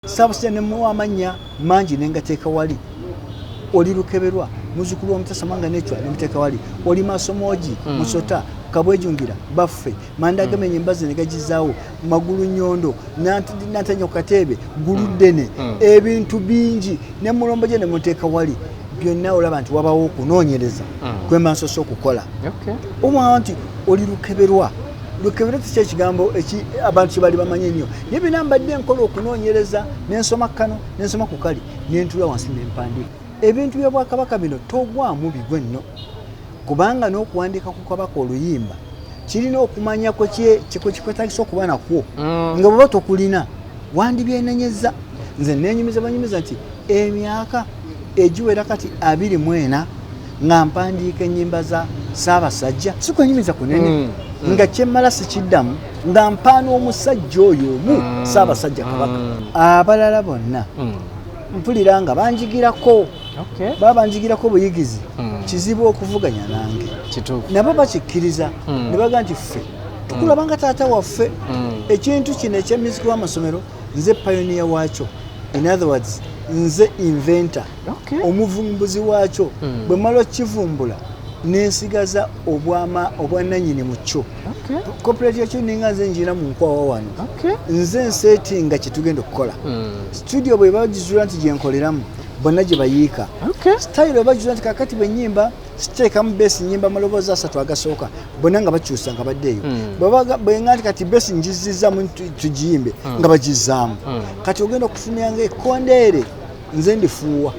Ssaabasajja ne muwa amannya mangi ne ngateeka wali. Oli Lukeberwa, muzzukulu wa Mutesa Mwanga Necwa, ne muteeka wali. Oli Maasomoogi, Musota, Kabwejungira, Baffe, Manda agamenya embazzi ne gagizaawo, Magulu Nnyondo, Nantanya ku Kateebe, Gguluddene, ebintu bingi ne Mulombo gye ne muteeka wali. Byonna olaba nti wabawo okunoonyereza kwe mba nsoose okukola. Omwana nti oli Lukeberwa. Lukeberwa tekyo ekigambo abantu kye bali bamanyi ennyo, naye byonna mbadde nkola okunoonyereza, nensoma kano, nensoma ku kali, nentula wansi nempandiika ebintu by'obwakabaka bino. Togwamu bigwe nno, kubanga n'okuwandiika ku kabaka oluyimba kirina okumanya kwekikwetagisa okuba nakwo, nga bweba tokulina wandibyenenyeza. Nze nenyumiza banyumiza nti emyaka egiwera kati 24 nga mpandiika ennyimba za Ssaabasajja, si kwenyumiza kunene, nga kyemmala sikiddamu, nga mpaana omusajja oyo omu, Ssaabasajja Kabaka. Abalala bonna mpulira nga banjigirako, baba banjigirako buyigizi. Kizibu okuvuganya nange. Nabo bakikkiriza ne baga nti ffe tukulaba nga taata waffe. Ekintu kino ekyemiziki w'amasomero, nze pioneer waakyo, in other words, nze inventor, omuvumbuzi waakyo. Bwe mala okivumbula, nensigaza obwama obwannannyini mu kyo. Copyright yakyo ninga nze njina mu nkwawa wano. Nze nsetinga kyetugenda okukola. Studio bwe bagizuula nti gyenkoleramu, bonna gye bayiika. Style bagizuula nti kakati bwe nyimba siteekamu bass, nyimba amaloboozi asatu agasooka, bonna nga bakyusa nga badde eyo. Bwenga nti kati bass njizizaamu, tugiyimbe, nga bagizaamu. Kati ogenda okufumya nga ekkondeere nze ndifuuwa.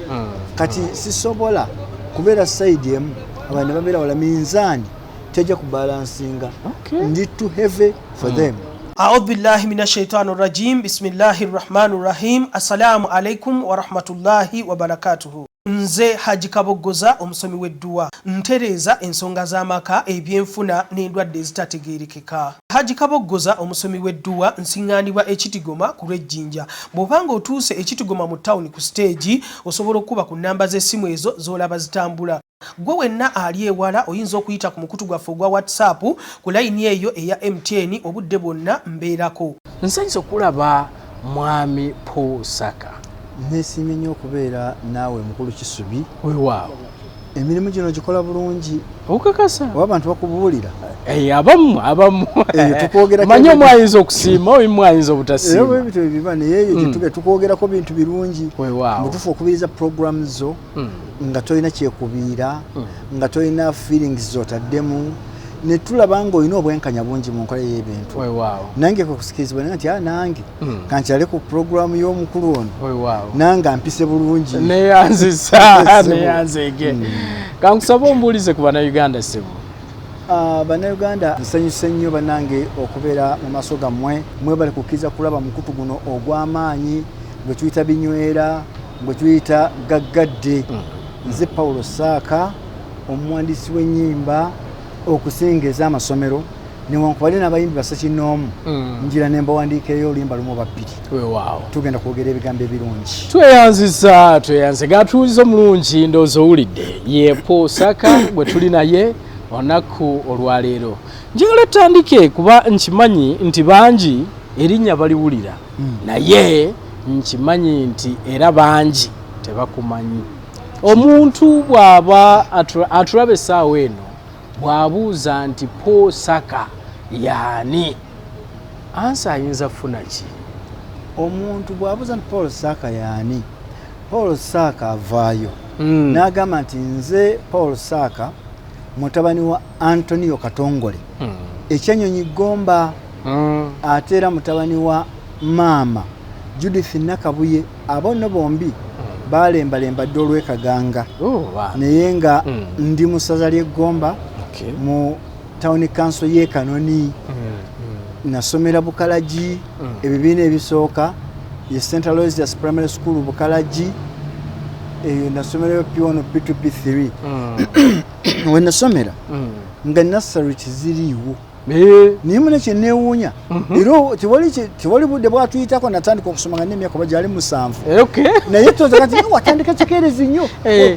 Kati sisobola kubeera side emu, abantu ne babeera wala, minzaani tejja kubalansinga. Ndi too heavy for them. Audhu billahi min ashaitani rajim. Bismillahi rrahmani rrahim. Assalamu alaikum warahmatullahi wabarakatuhu. Nze Haji Kaboggoza, omusomi w'edduwa, ntereeza ensonga z'amaka, ebyenfuna n'endwadde ezitategeerekeka. Haji Kaboggoza, omusomi w'edduwa, nsiŋŋaanibwa Ekitigoma ku lw'Ejjinja. Bw'obanga otuuse Ekitigoma mu tawuni ku siteegi, osobola okukuba ku nnamba z'essimu ezo z'olaba zitambula. Gwe wenna ali ewala oyinza okuyita ku mukutu gwaffe ogwa WhatsApp ku layini eyo eya MTN, obudde bwonna mbeerako. Nsanyusa okulaba Mwami Paul Saka. Nesiimye nnyo okubeera naawe, mukulu Kisubi. Weewaawo. Emirimu gino gikola bulungi. Okakasa? Oba abantu bakubuulira? Abamu abamu. Tukwogerako. Manyi omu ayinza okusiima, omu ayinza era obutasiima. Bwe bityo biba, naye eyo gyetuge tukwogerako bintu birungi. Mutuufu okubiriza program zo nga tolina kyekubiira, nga tolina feelings zotaddemu, ne tulaba ng'olina obwenkanya bungi mu nkola y'ebintu. Nange kwe kusikirizibwa naye nti a nange kankyale ku puroguramu y'omukulu ono, nange ampise bulungi. Neyanzisa. Ssebo. Neyanzege. Kankusaba ombuulize ku Bannayuganda, ssebo. Ah, Bannayuganda, nsanyuse nnyo bannange okubeera mu maaso gammwe. Mwebale kukkiriza kulaba mukutu guno ogw'amaanyi gwe tuyita Binywera, gwe tuyita Gaggadde. Nze Paulo Saaka, omuwandiisi w'ennyimba okusinga ez'amasomero, newankubadde n'abayimbi basekinnoomu njira ne mbawandiikeyo oluyimba lumu oba bbiri. Tugenda kwogera ebigambo ebirungi. Tweyanziza, tweyanze. Gatuuliza omulungi, ndowooza owulidde, ye Paul Saka gwe tuli naye olunaku olwaleero. Njagala tutandike, kuba nkimanyi nti bangi erinnya baliwulira, naye nkimanyi nti era bangi tebakumanyi. Omuntu bw'aba atulaba essaawa eno, bw'abuuza nti Paul Saka yaani, answer ayinza kufuna ki? Omuntu bw'abuuza nti Paul Saaka yaani, Paul Saaka avaayo n'agamba nti nze Paul Saaka, mutabani wa Antonio Katongole, Ekyenyonyi Gomba, ate era mutabani wa maama Judith Nakabuye. Abo nno bombi balembalemba dde olw'Ekaganga. Oh, wow. Naye nga ndi mu ssaza ly'Eggomba, mu town council y'e Kanoni. Nasomera Bukalagi, ebibiina ebisooka ye St Aloysius Primary School Bukalagi. Eyo nasomerayo P1, P2, P3. We nasomera nga nursery teziriiwo. Naye muna kyenewuunya era tewali budde bwatuyitako. Natandika okusoma nga nemyaka oba gyali 7. Naye tozaga nti watandika kikeerezi nnyo,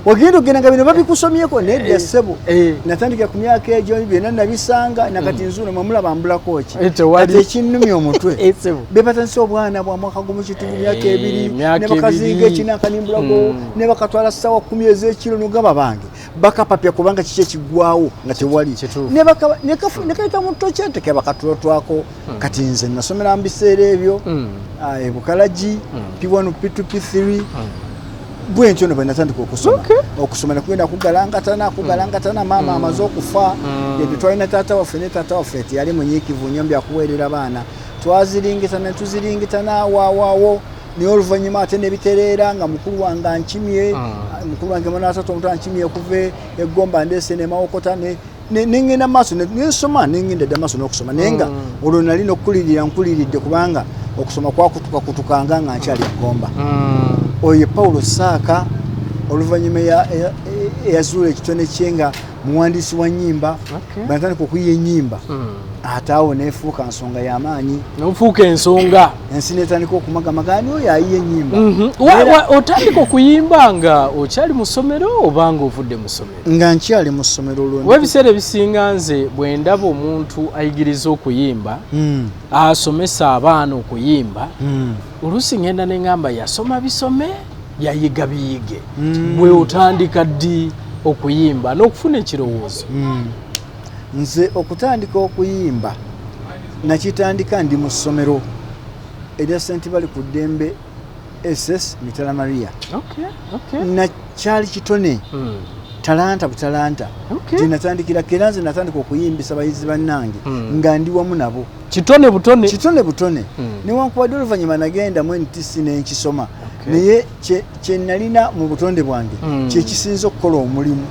wagenda ogenda nga bino babikusomyeko. Nedda ssebo, natandika ku myaka egyo, byonna nabisanga. Nakati nzuuno mwemulaba mbulako ki? Kati ekinnumya omutwe, bebatandise obwana bwa mwaka gumu kitundu, myaka 2, ne bakazinga ekinakanimbulako ne bakatwala ssaawa 10 ez'ekiro. Nogaba bange bakapapya kubanga kiki ekigwawo nga tewali, nekayita mu tokyete kebakatulotwako. Kati nze nasomera mu biseera ebyo ebukalagi P1 P2 P3 bwentyo no bwe natandika okusoma. Okusoma nekugenda kugalangatana kugalangatana. Maama amaze okufa, yadde twalina taata waffe, ne taata waffe teyali munyiikivu nnyo byakuweerera baana. Twaziringitana netuziringitana waawaawo, naye oluvannyuma ate nebitereera nga mukulu wange ankimye. Mukulu wange mwana omuto ankimye okuva eggomba, ndeese nemawokota, nengenda maaso nensoma, nengenda dda maaso n'okusoma. Naye nga olwo nali nokukulirira nkuliridde, kubanga okusoma kwakutukakutukanga nga nkyali eggomba. Oyo ye Paulo Saaka, oluvannyuma eyazuula ekitone kye nga muwandiisi wa nnyimba. Banatandika okuyiya ennyimba, ate awo nefuuka nsonga y'amaanyi. Nofuuka ensonga, ensi netandika okumagamaga, ani oyo ayiya ennyimba? Otandika okuyimba nga okyali mu ssomero oba nga ovudde mu ssomero? Nga nkyali mu ssomero. Olwo ebiseera ebisinga nze bwe ndaba omuntu ayigiriza okuyimba, asomesa abaana okuyimba, oluusi ngenda neŋŋamba yasoma bisome, yayiga biyige. Bwe otandika ddi okuyimba n'okufuna ekirowoozo? Nze okutandika okuyimba nakitandika ndi mu ssomero erya St Bali ku Ddembe SS Mitala Maria. Nakyali kitone, talanta butalanta gyenatandikirako. Era nze natandika okuyimbisa bayizi bannange nga ndi wamu nabo. Kitone butone. Kitone butone. Newankubadde oluvannyuma nagenda mu NTC nenkisoma, naye kyenalina mu butonde bwange kyekisinza okukola omulimu,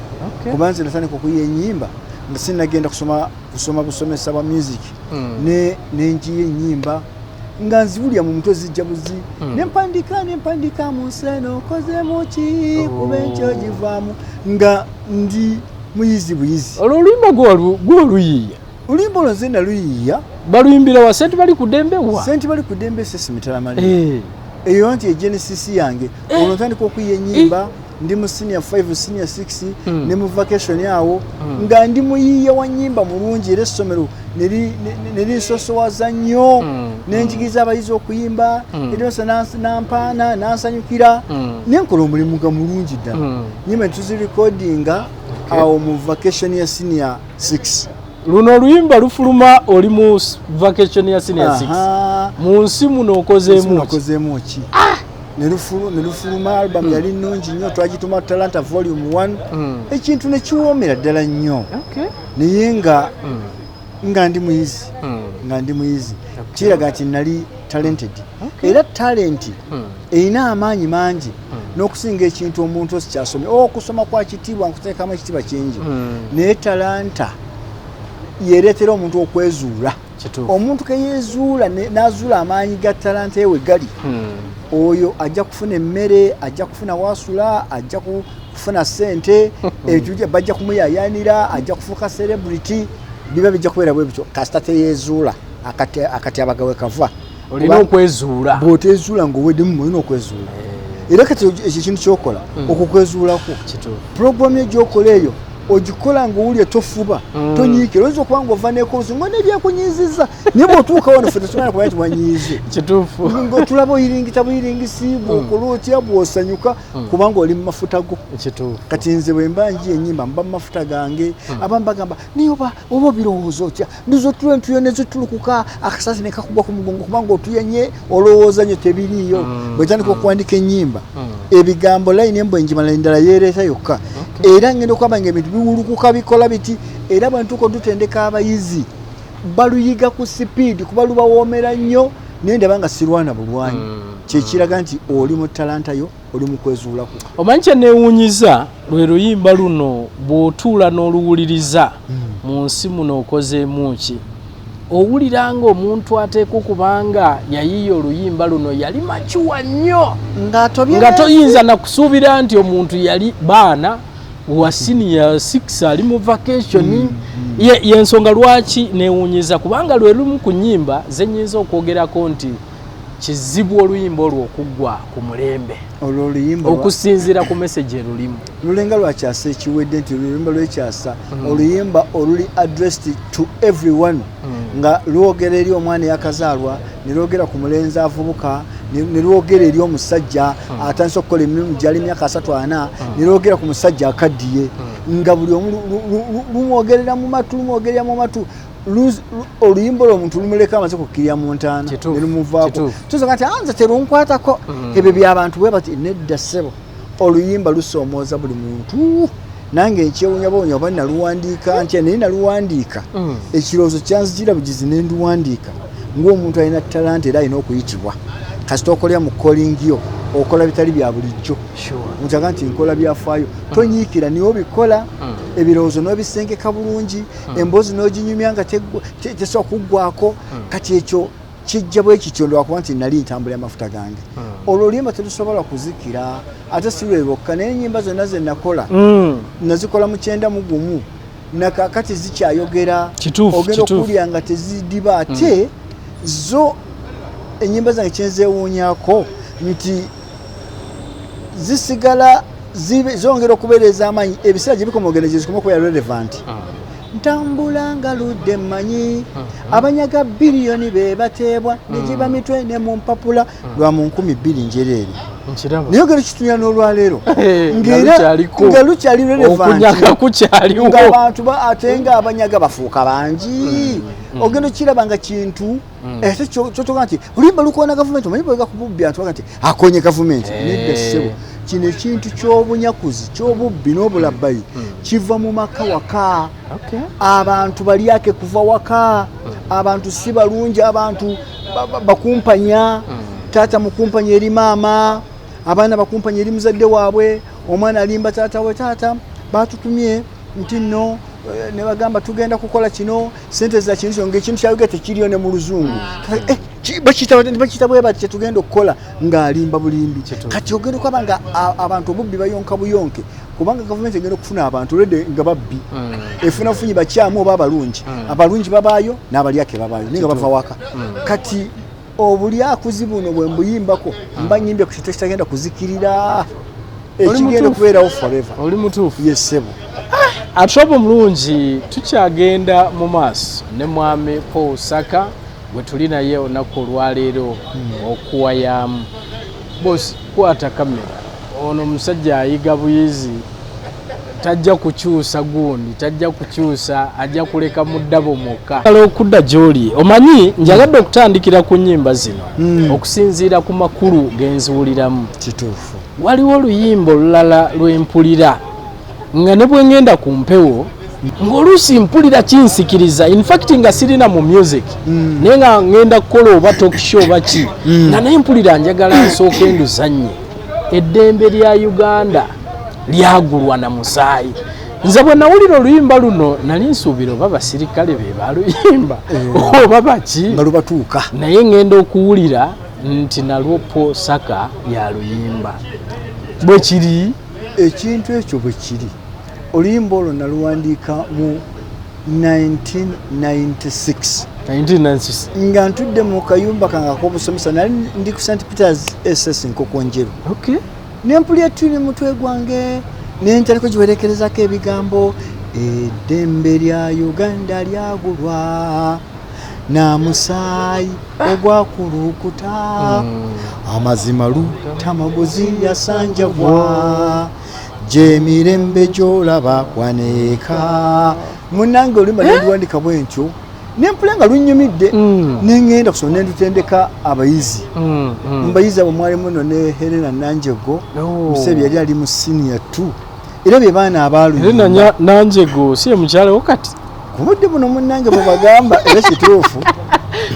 kuba nze natandika okuyiya enyimba nga sinagenda kusoma busomesa bwa music. Nenjiya enyimba nga nziwulya mu mutwe, zijja buzi, nempandiika nempandiika mu nsi eno okozemu ki, kuba enkyo givaamu, nga ndi muyizi buyizi. Olwo oluyimba gwoluyiiya? Oluyimba olwo nze naluyiiya. Baluyimbira wa? Senti Bali ku Ddembe wa? Senti Bali ku Ddembe SS Mitala Maria. Eyo nti egenesis yange. Olwo ntandika okuyiya enyimba ndi mu senior 5, senior 6, ne mu vacation awo nga ndi muyiiya wa nyimba mulungi, era essomero nerinsosowaza nnyo, nenjigiriza abayizi okuyimba. Eriosa nampaana nansanyukira, nenkola omulimu nga mulungi ddala. Nyimba netuzirekodinga awo mu vacation ya senior 6. Luno oluyimba lufuluma oli mu vacation ya senior 6, mu nsi muno okozeemu? Okozeemu ki? Ne lufuluma. Album yali nnungi nnyo, twagituma Talanta Volume 1. Ekintu ne kiwoomera ddala nnyo, naye nga ndi muyizi, nga ndi muyizi. Kiraga nti nali talented, era talenti erina amaanyi mangi n'okusinga ekintu omuntu osikyasomye. Okusoma kwa kitiibwa, nkuteekamu ekitiibwa kingi, naye talanta yereetera omuntu okwezuula. Omuntu keyezuula n'azuula amaanyi ga talanta ewe gali, oyo ajja kufuna emmere, ajja kufuna wasula, ajja kufuna sente, ekyo bajja kumuyayanira, ajja kufuuka celebrity. Biba bijja kubeera bwe bityo kasita teyezuula. Akati abagawe kava. Olina okwezuula. Bw'otezuula ng'oweddemu, olina okwezuula. Era kati ekyo ekintu kyokola, okukwezuulako, puroguramu yo gyokola eyo ogikola ng'owulira tofuba, tonyiikira. Oyinza okuba ng'ova nekolusi nga nebyakunyiiziza, naye bw'otuuka wano ffe tetumanya kumanya nti wanyiize. Ng'otulaba oyiringita buyiringisi, bw'okola otya, bw'osanyuka, kubanga oli mu mafuta go. Kati nze bwe mba njiya ennyimba mba mu mafuta gange. Abamu bagamba, naye oba obirowooza otya? Ndizo otulo entuyo nezitulukuka, akasasi ne kakugwa ku mugongo kubanga otuyenye, olowooza nnyo. Tebiriiyo. Bwetandika okuwandika ennyimba, ebigambo layini embwe njimala, endala yeereeta yokka, era ngenda okulaba nga ebintu biwulukuka, bikola biti. Era bwe ntuuka otutendeka abayizi, baluyiga ku sipiidi kuba lubawoomera nnyo, naye ndaba nga sirwana bulwanyi. Kyekiraga nti oli mu talanta yo, oli mu kwezuulaku. Omanyi kyenneewuunyiza, lwe luyimba luno bw'otuula n'oluwuliriza, mu nsi muno okozeemu ki, owulira nga omuntu ateekwa okubanga yayiiya oluyimba luno yali mature nnyo, nga toyinza nakusuubira nti omuntu yali baana wa senior 6 ali mu vacation. Yensonga lwaki newunyiza, kubanga lwe lumu ku nnyimba ze nnyinza okwogerako nti kizibu oluyimba olwo okuggwa ku mulembe. Olwo oluyimba okusinziira ku message erulimu. Lulenga lwakyasa ekiwedde nti oluyimba lwekyasa, oluyimba oluli addressed to everyone, nga lwogera eri omwana eyakazaalwa, ne lwogera ku mulenzi avubuka, ne lwogera eri omusajja atandise okukola emirimu gyali myaka 34, ne lwogera ku musajja akaddiye, nga buli omu lumwogerera mu matu, lumwogerera mu matu. Oluyimba olwo omuntu lumuleka amaze kukkirira mu ntaana ne lumuvaako. Tusoka nti anze terunkwatako, ebyo byabantu bwe bati. Nedda ssebo, oluyimba lusoomooza buli muntu. Nange nkyewunya bwonya oba naluwandiika ntya, naye naluwandiika. Ekirowoozo kyanzijira bugizi ne nduwandiika ng'omuntu alina talanta era alina okuyitibwa. Kasita okolera mu calling yo, okola bitali bya bulijjo. Omuntu aga nti nkola byafaayo, tonyiikira, niwe obikola. Ebirowoozo n'obisengeka bulungi, emboozi n'oginyumya nga tesobola kuggwako. Kati ekyo kijja bwe kityo lwakuba nti nali ntambula amafuta gange. Olwo oluyimba terusobola kuzikira, ate si lwe lwokka, naye ennyimba zonna ze nakola nazikola mu 91, nakakati zikyayogera. Ogenda okuwulira nga tezidiba. Ate zo ennyimba zange kyenzewuunyako nti zisigala zongera okubeereza amaanyi ebiseera gye bikoma ogenda gye zikoma okubeera relevant. Ntambula nga ludde mmanyi abanyaga biliyoni be bateebwa ne giba mitwe ne mu mpapula lwa mu 2000 njereere, naye ogenda kitunira n'olwaleero nga lukyali relevant, ng'abantu ate nga abanyaga bafuuka bangi. Ogenda okiraba nga kintu ate kyotoga nti oluyimba lukwana gavumenti, omanyi bwega kububbi antu baga nti akonye gavumenti. Nedda ssebo, kino ekintu ky'obunyakuzi, ky'obubbi n'obulabbayi kiva mu maka waka. Abantu balyake kuva waka, abantu si balungi, abantu bakumpanya. Taata mukumpanya eri maama, abaana bakumpanya eri muzadde waabwe. Omwana alimba taata we, taata batutumye nti nno ne bagamba tugenda kukola kino, sente za kintu kyo, ngaekintu kyayogera tekiriyo ne mu luzungu. Bakiyita bwe bati kyetugenda okukola, ng'alimba bulimbi. Kati ogenda okulaba nga abantu obubbi bayonka buyonke, kubanga gavumenti egenda okufuna abantu olwedde nga babbi, efuna bufunyi bakyamu oba abalungi. Abalungi babaayo n'abalyake babaayo, naye nga bava waka. Kati obulyakuzi buno bwe mbuyimbako, mba nyimbye ku kintu ekitagenda kuzikirira, ekigenda okubeerawo forever. Oli mutuufu. Yesebo. Ate omulungi, tukyagenda mu maaso ne mwami Paul Saka gwe tuli naye olunaku olwaleero okuwayaamu. Bosi, kwata kamera. Ono omusajja ayiga buyizi, tajja kukyusa gundi, tajja kukyusa, ajja kuleka mu ddabo mwokka. Okudda gy'oli, omanyi njagadde okutandikira ku nnyimba zino okusinziira ku makulu genziwuliramu. Kituufu. Waliwo oluyimba olulala lwempulira nga ne bwe ngenda ku mpewo ng'oluusi mpulira kinsikiriza, infact nga sirina mu music, naye nga ngenda kukola oba talk show oba ki, nga naye mpulira njagala nsooka enduzannye. Eddembe lya Uganda lyagulwa na musaayi. Nze bwe nawulira oluyimba luno nali nsuubira oba basirikale be baluyimba oba baki, nga lubatuuka. Naye ngenda okuwulira nti nalwo Paul Saka yaluyimba. Bwe kiri? Ekintu ekyo bwe kiri. Oluyimba olwo naluwandiika mu 1996. 1996. Nga ntudde mu kayumba kange ak'obusomesa, nali ndi ku St Peters SS Nkokonjeru. Nempulira tuli mutwe gwange, nentandika giwerekerezako ebigambo: eddembe lya Uganda lyagulwa na musaayi ogwakulukuta, amazima lutamaguzi yasanjagwa, gyemirembe gyolaba waneeka. Munange, oluyimba nendiwandika bwentyo, nempula nga lunyumidde, nengenda kusoma nendutendeka abayizi. Mubayizi abo mwalimu no ne Helena Nanjego. Musebi yali ali mu senior 2, era bye baana abaluyimba. Nanjego si ye mukyala wo kati? Ku budde buno munnange bwe bagamba, era kituufu.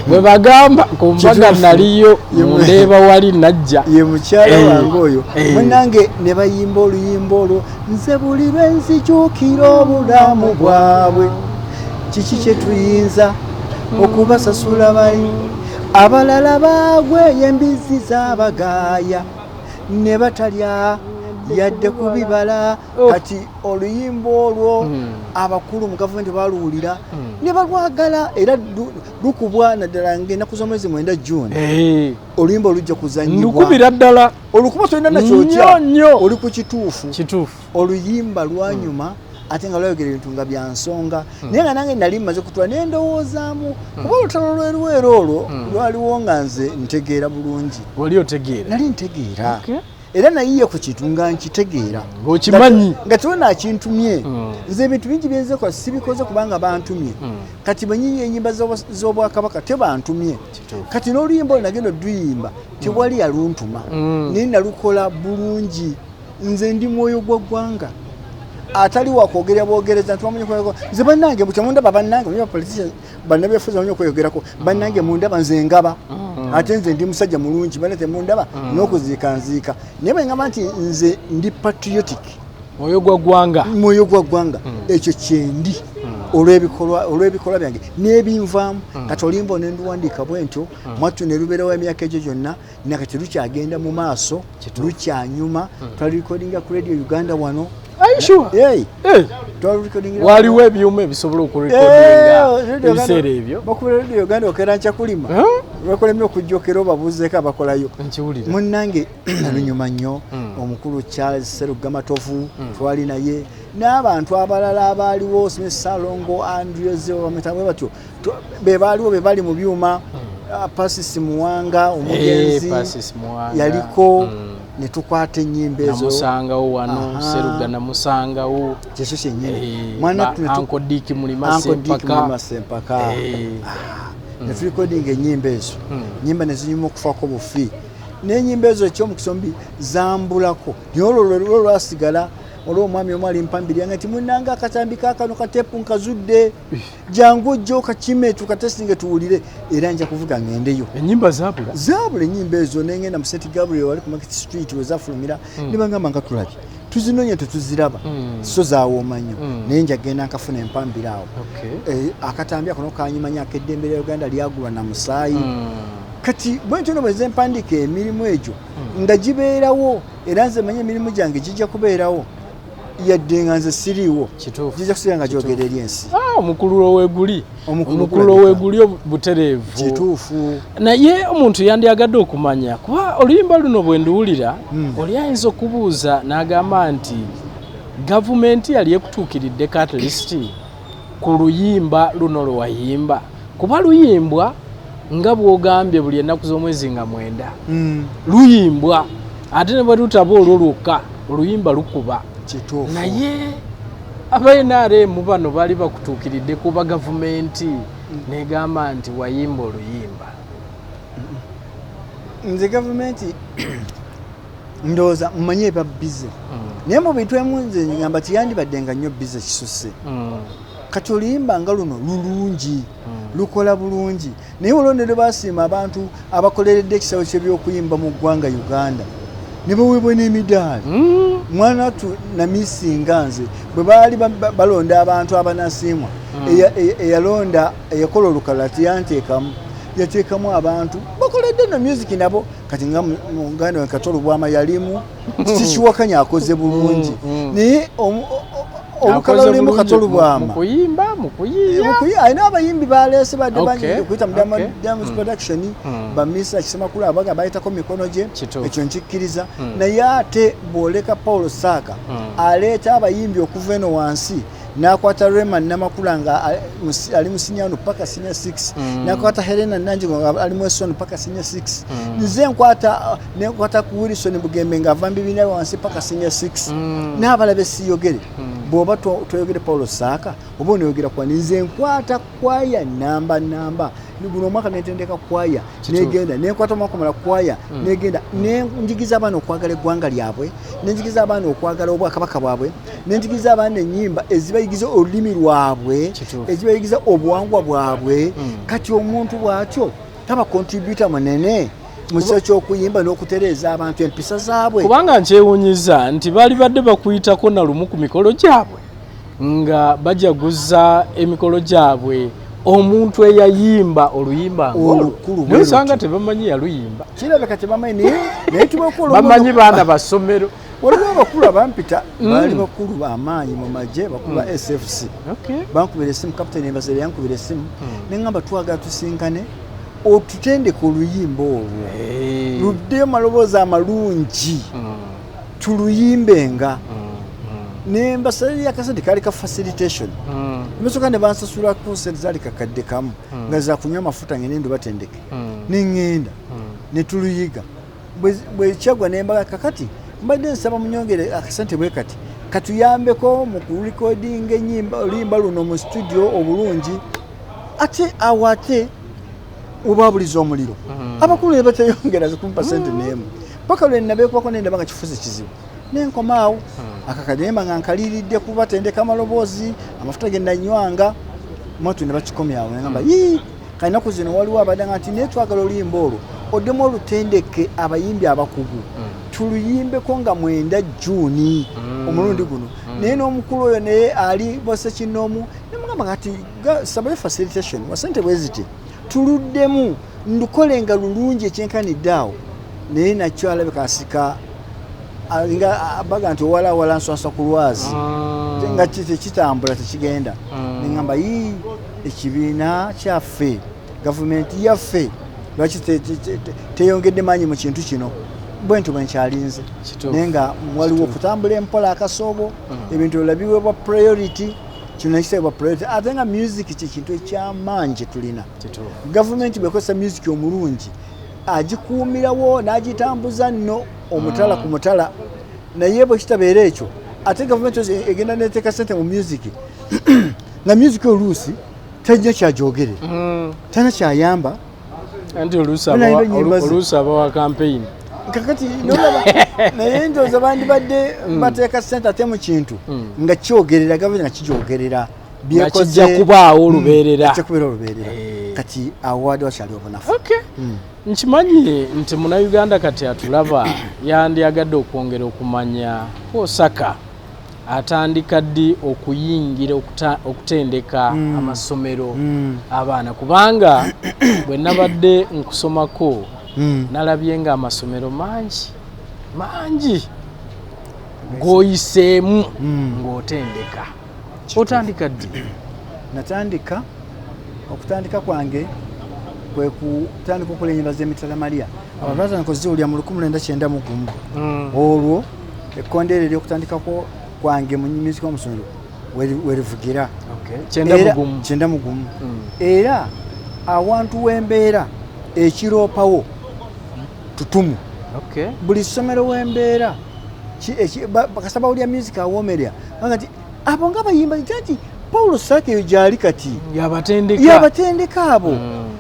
Bwe bagamba ku mbaga naliyo, mundeeba wali najja. Ye mukyala wange oyo. Munnange, ne bayimba oluyimba olwo: nze buli lwe nzijuukira obulamu bwabwe, kiki kye tuyinza okubasasula? Bali abalala baagweyo, embizi zabagaaya ne batalya. Yadde kubibala. Oh. Kati oluyimba olwo abakulu mu gavumenti baluwulira ne balwagala, era lukubwa naddala ngaennaku z'omwezi 9 June. Oluyimba olujja kuzanyibwa. Ndukubira ddala. Olukuba tolina Nnyo, nakyotya. nnyo. Oli ku kituufu. Kituufu. Oluyimba lwanyuma ate nga lwayogera ebintu nga bya nsonga, naye nga nange nali mmaze kutula nendowoozaamu, kuba olutalo lweruweero olwo lwaliwo nga nze ntegeera bulungi. Wali otegeera. Nali ntegeera. Era nayiye ku kintu nga nkitegeera. Ng'okimanyi. Nga tewona akintumye. Nze ebintu bingi byenzekola sibikoze kubanga bantumye. Kati bwe nyiye ennyimba z'obwakabaka tebantumye. Kati n'oluyimba olwo nagenda oduyimba tewali yaluntuma, naye nalukola bulungi. Nze ndi mwoyo gwa ggwanga atali wakwogerera bwogereza nti bamanyi okwogerako. Nze bannange butya mundaba, bannange manyi bapoliticians, bannabyafuzi bamanyi okweyogerako. Bannange mundaba nze ngaba, ate nze ndi musajja mulungi, banne temundaba n'okuziika nziika, naye bwe ngamba nti nze ndi patriotic. Mwoyo gwa ggwanga. Mwoyo gwa ggwanga, ekyo kyendi olw'ebikolwa byange n'ebinvaamu. Kati oluyimba ne nduwandiika bwe ntyo, mwattu ne lubeerawo emyaka egyo gyonna, nakati lukyagenda mu maaso. Lukyanyuma. Twalirekodinga ku Radio Uganda wano. Are you sure? Hey, Eh, twalirekodingira. Waliwo ebyuma ebisobola okurekodinga ebiseera ebyo? Bakubira Radio Uganda okera nkyakulima. Huh? Lwakulemye okujjokera obabuuzeeko abakolayo. Nkiwulira. Munnange nalunyuma nnyo. Omukulu Charles Serugga Matovu twali naye n'abantu abalala abaaliwo, Smith Salongo, Andrews bamweta bwe batyo. Be baaliwo, be bali mu byuma. Pasis Muwanga omugenzi Eh, Pasis Muwanga. yaliko, ne tukwata ennyimba ezo. Namusangawo wano. Aha. Seruga namusangawo. Kyekyo kyennyini. Eh, Mwana tu Uncle Dick Mulima Uncle Dick Sempaka. Mulima Sempaka. Eh. Ne tulikodinga ennyimba ezo, nyimba ne zinyuma okufaako bufi, n'ennyimba ezo ekyomukisa omubi zambulako, naye olwo lwe lwo lwasigala. Olwo omwami omu ali mpambirya nti munange akatambi kakano katepu nkazudde, jangu ojja okakime tukatesitinge tuwulire, era nja kuvuga ngendeyo. Ennyimba zabula. Zaabula ennyimba ezo, nengenda mu St Gabriel wali ku Market Street we zafulumira, ne bagamba nga tulabye tuzinoonya tetuziraba, so zawooma nnyo, naye njagenda nkafuna empambira awo. Okay. Eh, akatambi ako nokanyumanya akeddembe lya Uganda lyagulwa na musaayi. Kati bwentyo no bweze mpandiika emirimu egyo nga gibeerawo, era nze manye emirimu gyange gijja kubeerawo yadde nga nze siriiwo. Kituufu. Gijja kusigala nga gyogera eri ensi. Ah, omukululo weeguli. Omukululo Omukululo gulabika. weeguli butereevu. Kituufu. Naye omuntu yandyagadde okumanya, kuba oluyimba luno bwe nduwulira, oli ayinza okubuuza n'agamba nti gavumenti yali ekutuukiriddeko at least ku luyimba luno lwe wayimba, kuba luyimbwa nga bw'ogambye buli ennaku z'omwezi nga 9 luyimbwa, ate ne bwe lutaba olwo lwokka oluyimba lukuba. Kituufu. Naye aba NRM bano baali bakutuukiridde kuba gavumenti negamba nti wayimba oluyimba? Nze gavumenti ndowooza mmanyi eba busy, naye mu bintu emu nze ngamba tiyandibadde nga nnyo busy kisusse. Kati oluyimba nga luno lulungi, lukola bulungi, naye olwo ne lwebasiima abantu abakoleredde ekisawo ky'ebyokuyimba mu ggwanga Uganda ne baweebwa n'emidaali. Mwana tu namisinga nze bwe baali balonda abantu abanasiimwa, eyalonda eyakola olukalala teyanteekamu, yateekamu abantu bakoledde no music nabo. Kati nga muganda we Kato Lubwama yalimu, sikiwakanya akoze bulungi, naye olukalala Akoze lulimu bulungi Kato Lubwama. mu kuyimba, mu kuyiiya. Alina abayimbi baleese badde bangi okuyita mu Diamonds Production, bamisa Kisemakulu abaga bayitako mikono gye. Ekyo nkikkiriza, naye ate bw'oleka Paulo Saaka aleeta abayimbi okuva eno wansi, n'akwata Rema Namakula nga ali mu senior 1 paka senior 6, n'akwata Helena Nanjingo nga ali mu S1 paka senior 6, nze nkwata nenkwata ku Wilson Bugembe ng'ava mu bibiina bya wansi paka senior 6, n'abalala besiyogere. Bw'oba toyogere Paulo Saaka oba onoyogera kwani? Nze nkwata kwaya namba namba, guno omwaka nentendeka kwaya negenda, nenkwata omwaka omulala kwaya negenda, nenjigiza abaana okwagala eggwanga lyabwe, nenjigiza abaana okwagala obwakabaka bwabwe, nenjigiza abaana ennyimba ezibayigiza olulimi lwabwe, ezibayigiza obuwangwa bwabwe. Kati omuntu bw'atyo taba contributor munene mu kifo ky'okuyimba n'okutereeza abantu empisa zaabwe? Kubanga nkyewunyiza nti baali badde bakuyitako na lumu ku mikolo gyabwe nga bajaguza emikolo gyabwe, omuntu eyayimba oluyimba ng'olwo, Olukulu bwe naye osanga lutyo. tebamanyi yaluyimba. Kirabika tebamanyi, naye tubakola. Bamanyi baana basomero. Waliwo abakulu abampita, baali bakulu bamaanyi mu magye, bakulu ba SFC. Bankubira esimu, Captain Embasere yankubira esimu, neŋŋamba twagala tusinkane otutendeke oluyimba olwo, luddeyo maloboozi amalungi, tuluyimbenga. Nembasale yakasente kaali ka facilitation. Emesooka ne bansasulako sente zaali kakadde kamu nga zakunywa amafuta, ngende ndo batendeke. Neŋŋenda ne tuluyiga. Bwe kyagwa nembaga, kakati mbadde nsaba munyongere akasente bwe kati katuyambeko mu kurekodinga enyimba, oluyimba luno mu studio obulungi. Ate awo ate webabuliza omuliro, abakulu ne bateyongera kumpa sente n'emu paka lwe nabeekubako nendaba nga kifuze kizibu, nenkomaawo akakademba nga nkaliridde kubatendeka amaloboozi, amafuta ge nanywanga mwatu ne bakikomyawo. Nengamba yii, kalinaku zino waliwo abadanga nti naye twagala oluyimba olwo oddemu olutendeke abayimbi abakugu, tuluyimbeko nga 9 June omulundi guno. Naye n'omukulu oyo naye ali bose kinoomu, nemugamba kati sabayo facilitation wasente bwe ziti, tuluddemu ndukole nga lulungi ekyenkanidde awo. Naye nakyo alabika asika nga baga nti owalawala nswanswa ku lwazi, nga tekitambula, tekigenda. Neŋŋamba yii, ekibiina kyaffe, gavumenti yaffe lwaki teyongedde maanyi mu kintu kino? Bwe ntyo bwe nkyalinze. Naye nga waliwo okutambula empola akasoobo, ebintu ebirala biweebwa priority, kino nekiteebwa priority, ate nga music kyekintu ekyamaanyi kyetulina. Gavumenti bwekozesa music omulungi agikuumirawo n'agitambuza nno omutala ku mutala. Naye bwe kitabeera ekyo, ate gavumenti egenda neteeka sente mu music, nga music oluusi talina kyagyogerera, talina kyayamba. Anti oluusi abawa campaign. Kakati nolaba, naye ndowooza bandibadde bateeka sente ate mu kintu nga kyogerera gavumenti, nga kigyogerera. Nga kijja kubaawo olubeerera. Kijja kubeera olubeerera. Kati awo wadde wakyali obunafu. Nkimanyi nti Munnayuganda kati atulaba yandyagadde okwongera okumanya Osaka atandika ddi okuyingira okutendeka amasomero abaana, kubanga bwe nabadde nkusomako nalabye nga amasomero mangi mangi g'oyiseemu ng'otendeka. Otandika ddi? Natandika, okutandika kwange kwe kutandika okukola enyimba z'emitala Maria. Abantu batandika oziwulira mu 1991. Olwo ekkondeere eryokutandikako kwange mu music omusomero werivugira. 91? 91. Era awantu wembeera ekiroopawo tutumu, buli ssomero wembeera kasaba wulya music awoomerya banga nti abo nga bayimba nti Paulo Saaka eyo gyali kati. Yabatendeka. Yabatendeka abo.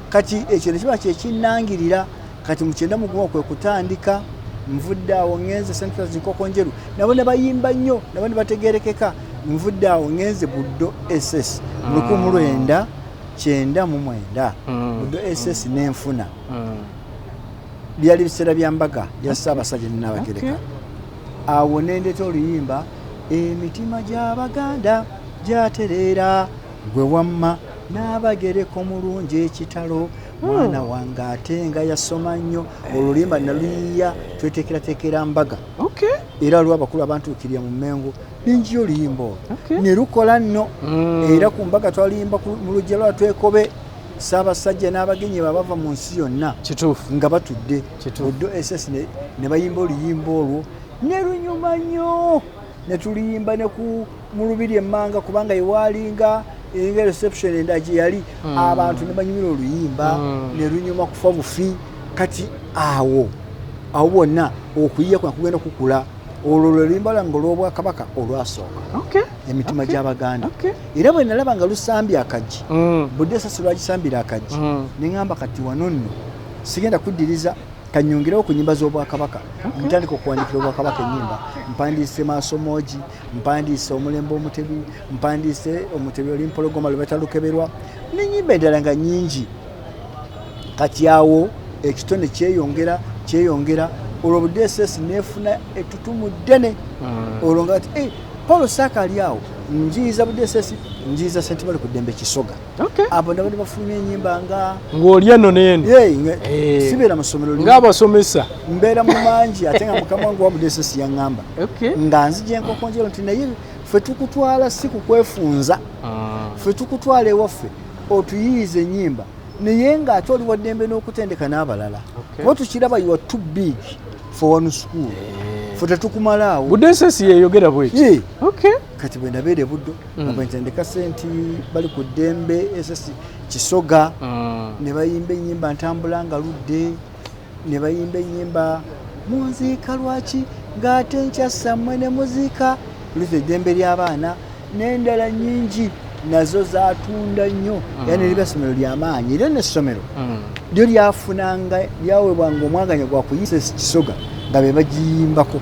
Kati ekyo nekiba kyekinnangirira. Kati mu 91 kwe kutandika. Nvudde awo ŋŋenze St Peters Nkokonjeru, nabo ne bayimba nnyo, nabo ne bategerekeka. Nvudde awo ŋŋenze Buddo SS mu 1999. Buddo SS nenfuna, byali biseera bya mbaga ya Ssaabasajja ne Nnabagereka. Awo nendeeta oluyimba emitima gy'Abaganda gyatereera, gwe wamma n'abagereka omulungi ekitalo, mwana wange ate nga yasoma nnyo. Oluyimba naluyiya tweteekerateekera mbaga. Era waliwo abakulu abantuukirira mu Mmengo, nenjiyo oluyimba olwo ne lukola nno. Era ku mbaga twaluyimba mu luggya lwa Twekobe, Ssaabasajja n'abagenyi babava mu nsi yonna nga batudde Buddo SS, ne bayimba oluyimba olwo ne lunyuma nnyo, ne tuluyimba ne ku mu lubiri emmanga, kubanga yewalinga eringa reception endala gye yali, abantu ne banyumira oluyimba ne lunyuma kufa bufi. Kati awo awo bwonna okuyiya kuna kugenda kukula. Olwo lwe luyimba lwange olw'obwakabaka olwasooka, emitima gy'Abaganda. Era bwe nalaba nga lusambye akaggi, Budde esasi lwagisambira akaggi, ne ŋŋamba kati wano nno sigenda kuddiriza, kanyongerewo ku nyimba z'obwakabaka. Ntandika okuwandikira obwakabaka ennyimba. Mpandiise Maasomogi, mpandiise Omulembe Omutebi, mpandiise Omutebi oli Mpologoma lwe batalukeberwa, n'ennyimba endala nga nnyingi. Kati awo ekitone kyeyongera kyeyongera. Olwo Budde SS neefuna ettutumu ddene. Olwo nga ti, "Eh, Paulo Saaka ali awo." Njiyiza Buddo SS, njiyiza St Mary ku ddembe Kisoga. Abo nabo ne bafulumya ennyimba nga ng'oli eno n'eno. Hey, sibeera mu ssomero limu. Ng'abasomesa. Mbeera mu mangi, ate nga mukama wange wa Buddo SS yaŋŋamba nga nzija enkokonjero nti naye ffe tukutwala si kukwefunza, ffe tukutwala ewaffe otuyiyize ennyimba, naye ng'ate oli waddembe n'okutendeka n'abalala. Kuba tukiraba you are too big for one school, ffe tetukumalaawo. Buddo SS yeyogera bweti? Ye. Kati bwe nabeera ebuddo nga bwe ntendeka Senti bali ku ddembe SS Kisoga, ne bayimba ennyimba ntambula nga ludde, ne bayimba ennyimba munziika lwaki ng'ate nkyasammwe ne muziika luti eddembe ly'abaana n'endala nnyingi, nazo zatunda nnyo. Era neriba essomero lyamaanyi, era n'essomero lyo lyafunanga, lyaweebwanga omwaganya gwa kuyisa Kisoga nga be bagiyimbako.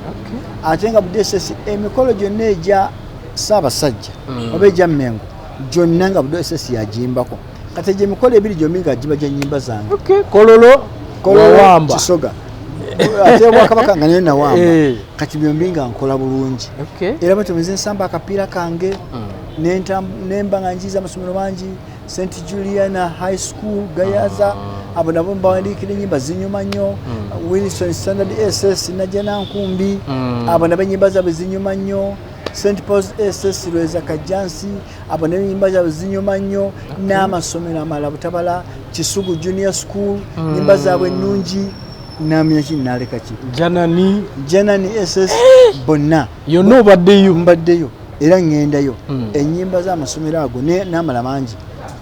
Ate nga Buddo SS emikolo gyonna egya Ssaabasajja oba egya Mmengo gyonna nga Buddo SS yagiyimbako. Kati egyo emikolo ebiri gyombi nga giba gya nnyimba zange. Kololo. Kololo. Wawamba. Kisoga, ate obwakabaka nga nayo nawamba. Kati byombi nga nkola bulungi. Era bwetyo nze nsamba akapiira kange nemba nga njiza amasomero mangi, St Juliana High School Gayaza, abo nabo mbawandiikira ennyimba zinyuma nnyo. Wilson Standard SS Najjanankumbi, abo nabo ennyimba zaabwe zinyuma nnyo. St Pauls SS Lweza Kajjansi, abo nabo ennyimba zaabwe zinyuma nnyo. N'amasomero amalala, Butabala, Kisugu Junior School, ennyimba zaabwe ennungi. Namya ki naleka ki. Janani. Janani SS, bonna. Yonna obaddeyo. Mbaddeyo era ŋŋendayo. Ennyimba z'amasomero ago n'amala mangi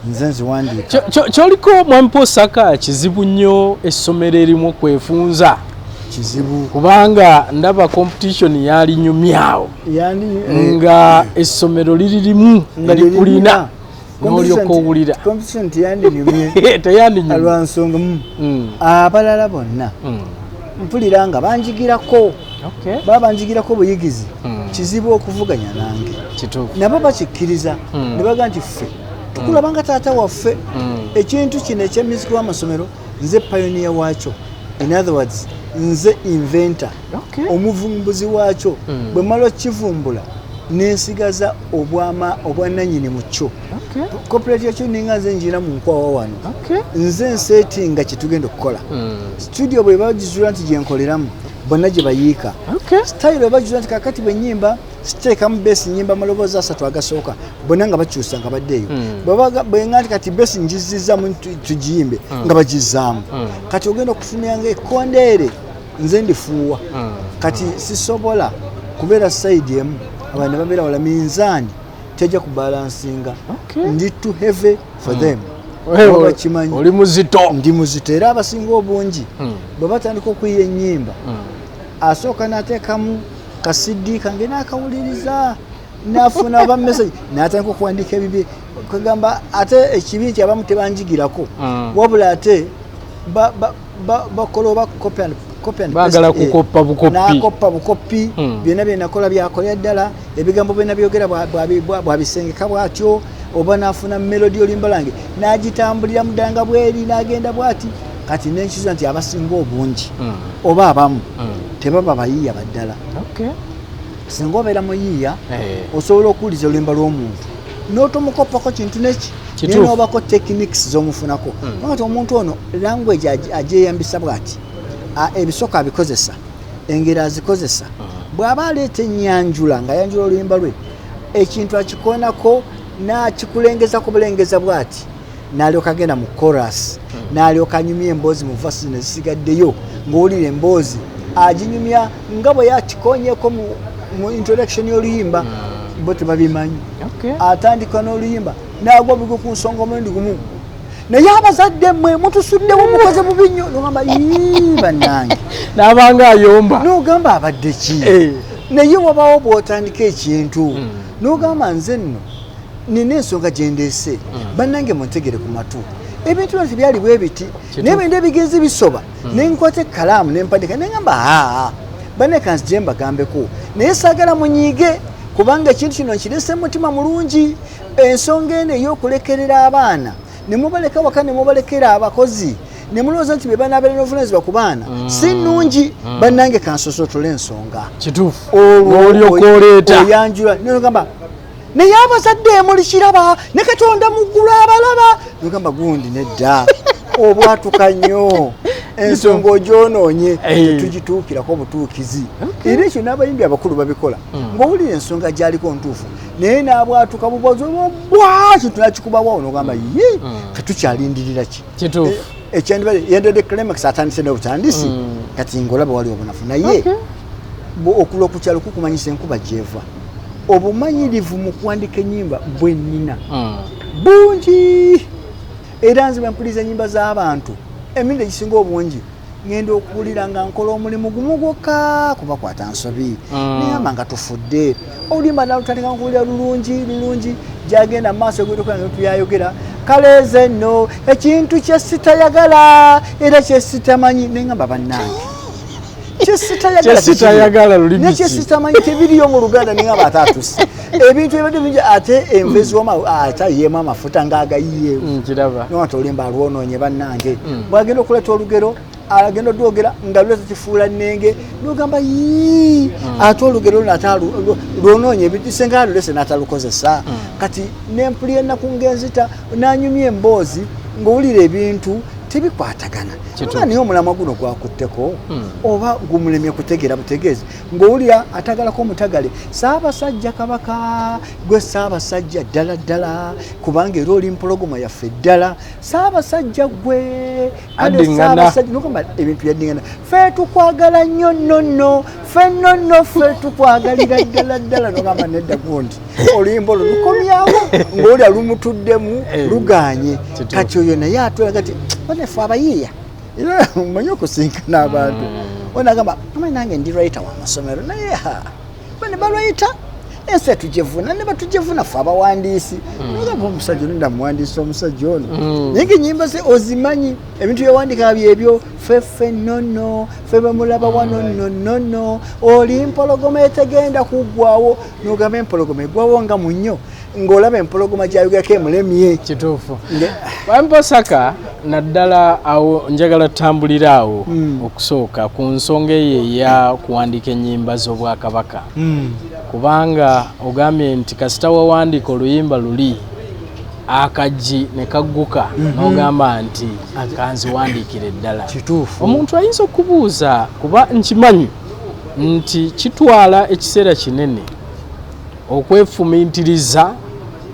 nze nziwandiika. Kyoliko mwami Posaka, kizibu nnyo essomero erimu okwefunza. Kizibu. Kubanga ndaba competition yalinyumyawo. Yandi Nga essomero liri limu nga erikulina n'olyoka owulira. Competition teyandinyumye. Teyandinyumye. Lwa nsonga abalala bonna mpulira nga banjigirako. Baba banjigirako buyigizi. Kizibu okuvuganya nange. Nabo bakikkiriza ne baga nti ffe tukulaba nga taata waffe. Ekintu kino ekya music w'amasomero nze pioneer waakyo, in other words nze inventor, omuvumbuzi waakyo. Bwe mala okukivumbula nensigaza obwama obwannannyini mu kyo. Copyright yakyo ninga nze njira mu nkwawa wano. Nze nsetinga kyetugenda okukola. Studio bwe bagizula nti gyenkoleramu, bonna gye bayiika. Style bwe bagizula nti kakati bwe nyimba siteekamu bass, nyimba amaloboozi asatu agasooka, bonna nga bakyusa nga baddeeyo. Bwenga nti kati bass ngizizaamu tugiyimbe, nga bagizaamu. Kati ogenda okufuniranga ekkondeere nze ndifuuwa. Kati sisobola kubeera side emu, abantu babeera wala, minzaani tejja kubalansinga. Ndi too heavy for them. Oba bakimanyi. Oli muzito. Ndi muzito, era abasinga obungi bwe batandika okuyiya ennyimba, asooka n'ateekamu kasiddi kange n'akawuliriza n'afuna oba message n'atandika okuwandiika ebibi. Kugamba ate ekibi nti abamu tebanjigirako, wabula ate bakola oba copy and Baagala paste, kukoppa bukopi. N'akoppa bukopi. Byonna byenakola byakolera ddala, ebigambo byonna byogera bwabisengeka bwatyo, oba n'afuna melody oluyimba lwange n'agitambulira mu ddala nga bweri n'agenda bwati. Kati nenkizuula nti abasinga obungi oba abamu tebaba bayiiya baddala. Singa obeera muyiiya, osobola okuwuliza oluyimba lw'omuntu n'otomukoppako kintu neki, naye n'obako techniques z'omufunako. Kubanga ti omuntu ono language agyeyambisa bw'ati, ebisoko abikozesa, engero azikozesa, bw'aba aleeta ennyanjula ng'ayanjula oluyimba lwe, ekintu akikoonako n'akikulengeza ku bulengeza bw'ati, n'alyoka agenda mu chorus, n'alyoka anyumya emboozi mu verses zino ezisigaddeyo, ng'owulira emboozi aginyumya nga bwe yakikoonyeko mu introduction y'oluyimba. Bo tebabimanyi. Atandika n'oluyimba n'agwa bugo ku nsonga omulundi gumu, naye abazadde mmwe mutusuddewo, mukoze bubi nnyo, nogamba ii bannange. N'abanga ayomba. N'ogamba abadde ki? Naye wabawo bw'otandika ekintu n'ogamba nze nno nina ensonga gye ndeese, bannange muntegere ku matu, ebintu bino tebyali bwe biti, naye bwenda ebigenzi bisoba, nenkwata ekkalaamu nempadika nengamba aa banne kanzije mbagambeko, naye saagala munyiige kubanga ekintu kino nkirese mutima mulungi. Ensonga eno ey'okulekerera abaana ne mubaleka waka ne mubalekera abakozi ne mulowooza nti be banaabeera n'obuvunanyizibwa ku baana si nnungi. Bannange kansosotole ensonga. Kituufu. Olwo N'olyoka oleeta. Oyanjula nogamba Naye abazadde mulikiraba ne Katonda mu ggulu abalaba. Nogamba gundi nedda, obwatuka nnyo, ensonga ogyonoonye, tetugituukirako obutuukizi. Era ekyo n'abayimbi abakulu babikola, ng'owulira ensonga gyaliko ntuufu, naye n'abwatuka bubwabwa kintu nakikubawo, nogamba ye tetukyalindirira ki. Ekyandibadde yendedde climax atandise n'obutandisi, kati ng'olaba wali obunafu. Naye okulwa ku kyalo kukumanyisa enkuba gyeva. Obumanyirivu mu kuwandika ennyimba bwe nnina bungi, era nze bwe mpuliriza ennyimba z'abantu emirundi egisinga obungi ngenda okuwulira nga nkola omulimu gumu gwokka, kubakwata nsobi. Neyamba nga tufudde oluyimba nalutandika nkuwulira lulungi lulungi, gyagenda mu maaso tuyayogera kaleeze nno ekintu kyesitayagala era kyesitamanyi, nengamba bannange kyesitayagala lulimi ki? Nekyesitamanyi tebiriyo mu Luganda, nengamba ate atuse ebintu ebadde bingi, ate enva eziwoma ate ayiyeemu amafuta ng'agayiyeewo. Nkiraba. Nonti olimba alwonoonye bannange. Bwagenda okuleeta olugero, agenda odwogera nga luleta kifuula nnenge, nogamba yii, ate olugero luno ate lwonoonye ebintu senga alulese n'atalukozesa. Kati nempulira ennaku ng'enzita nanyumya emboozi ng'owulira ebintu tebikwatagana. Nga naye omulamwa guno gwakutteko oba gumulemye kutegeera butegeezi, ng'owulira atagalako omutagale Ssaabasajja Kabaka, gwe Ssaabasajja ddala ddala, kubanga era oli mpologoma yaffe ddala Ssaabasajja gwe kale. Addiŋŋana. Ssaabasajja nogamba ebintu byaddiŋŋana, ffe tukwagala nnyo nno nno, ffe nno nno, ffe tukwagalira ddala ddala. Nogamba nedda, gundi oluyimba olwo lukomyawo ng'olya lumutuddemu luganye. Kati oyo naye atulaga ti banefe abayiiya, era omanyi okusinkana abantu onagamba amanyi nange ndi writer wa masomero, naye ha bane balwayita ensi etujevuna ne batujevuna ffe abawandiisi. Nogamba omusajja ono ndamuwandiisa omusajja ono, naye nga enyimba ze ozimanyi, ebintu byewandika byebyo feffe nnono, ffe bemulaba wano nno nnono, oli mpologoma etegenda kuggwawo. Nogamba empologoma eggwawo nga munnyo, ng'olaba empologoma gyayogerako emulemye. Kituufu. Bamposaka naddala awo njagala tutambulire awo okusooka ku nsonga eyo eya kuwandiika ennyimba z'obwakabaka, kubanga ogambye nti kasita wawandiika oluyimba luli akaggi ne kagguka, n'ogamba nti kanziwandiikire ddala. Kituufu. Omuntu ayinza okubuuza, kuba nkimanyi nti kitwala ekiseera kinene okwefumintiriza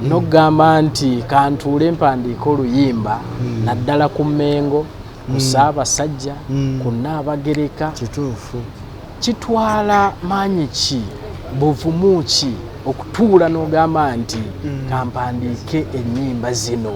n'okugamba nti kantuule mpandiike oluyimba, naddala ku Mmengo, ku Ssaabasajja, ku Nnaabagereka. Kitwala maanyi ki, buvumu ki okutuula n'ogamba nti kampandiike ennyimba zino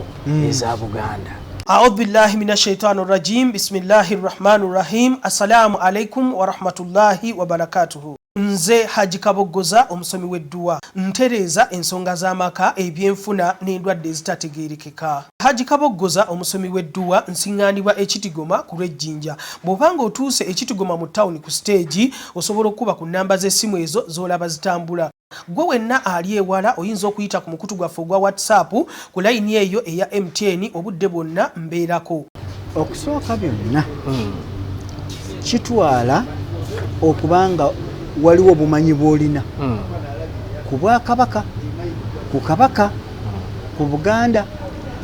eza Buganda? Audhu billahi min ashaitani rajim, bismillahi rrahmani rrahim. Assalamu alaikum warahmatullahi wabarakatuhu. Nze Haji Kaboggoza, omusomi w'edduwa, ntereeza ensonga z'amaka, ebyenfuna n'endwadde ezitategeerekeka. Haji Kaboggoza, omusomi w'edduwa, nsiŋŋaanibwa Ekitigoma ku lw'Ejjinja. Bw'obanga otuuse Ekitigoma mu tawuni ku siteegi, osobola okukuba ku nnamba z'essimu ezo z'olaba zitambula. Gwe wenna ali ewala oyinza okuyita ku mukutu gwaffe ogwa WhatsApp ku layini eyo eya MTN, obudde bwonna mbeerako. Okusooka byonna, kitwala okubanga waliwo obumanyi bw'olina ku bwakabaka, ku kabaka, ku Buganda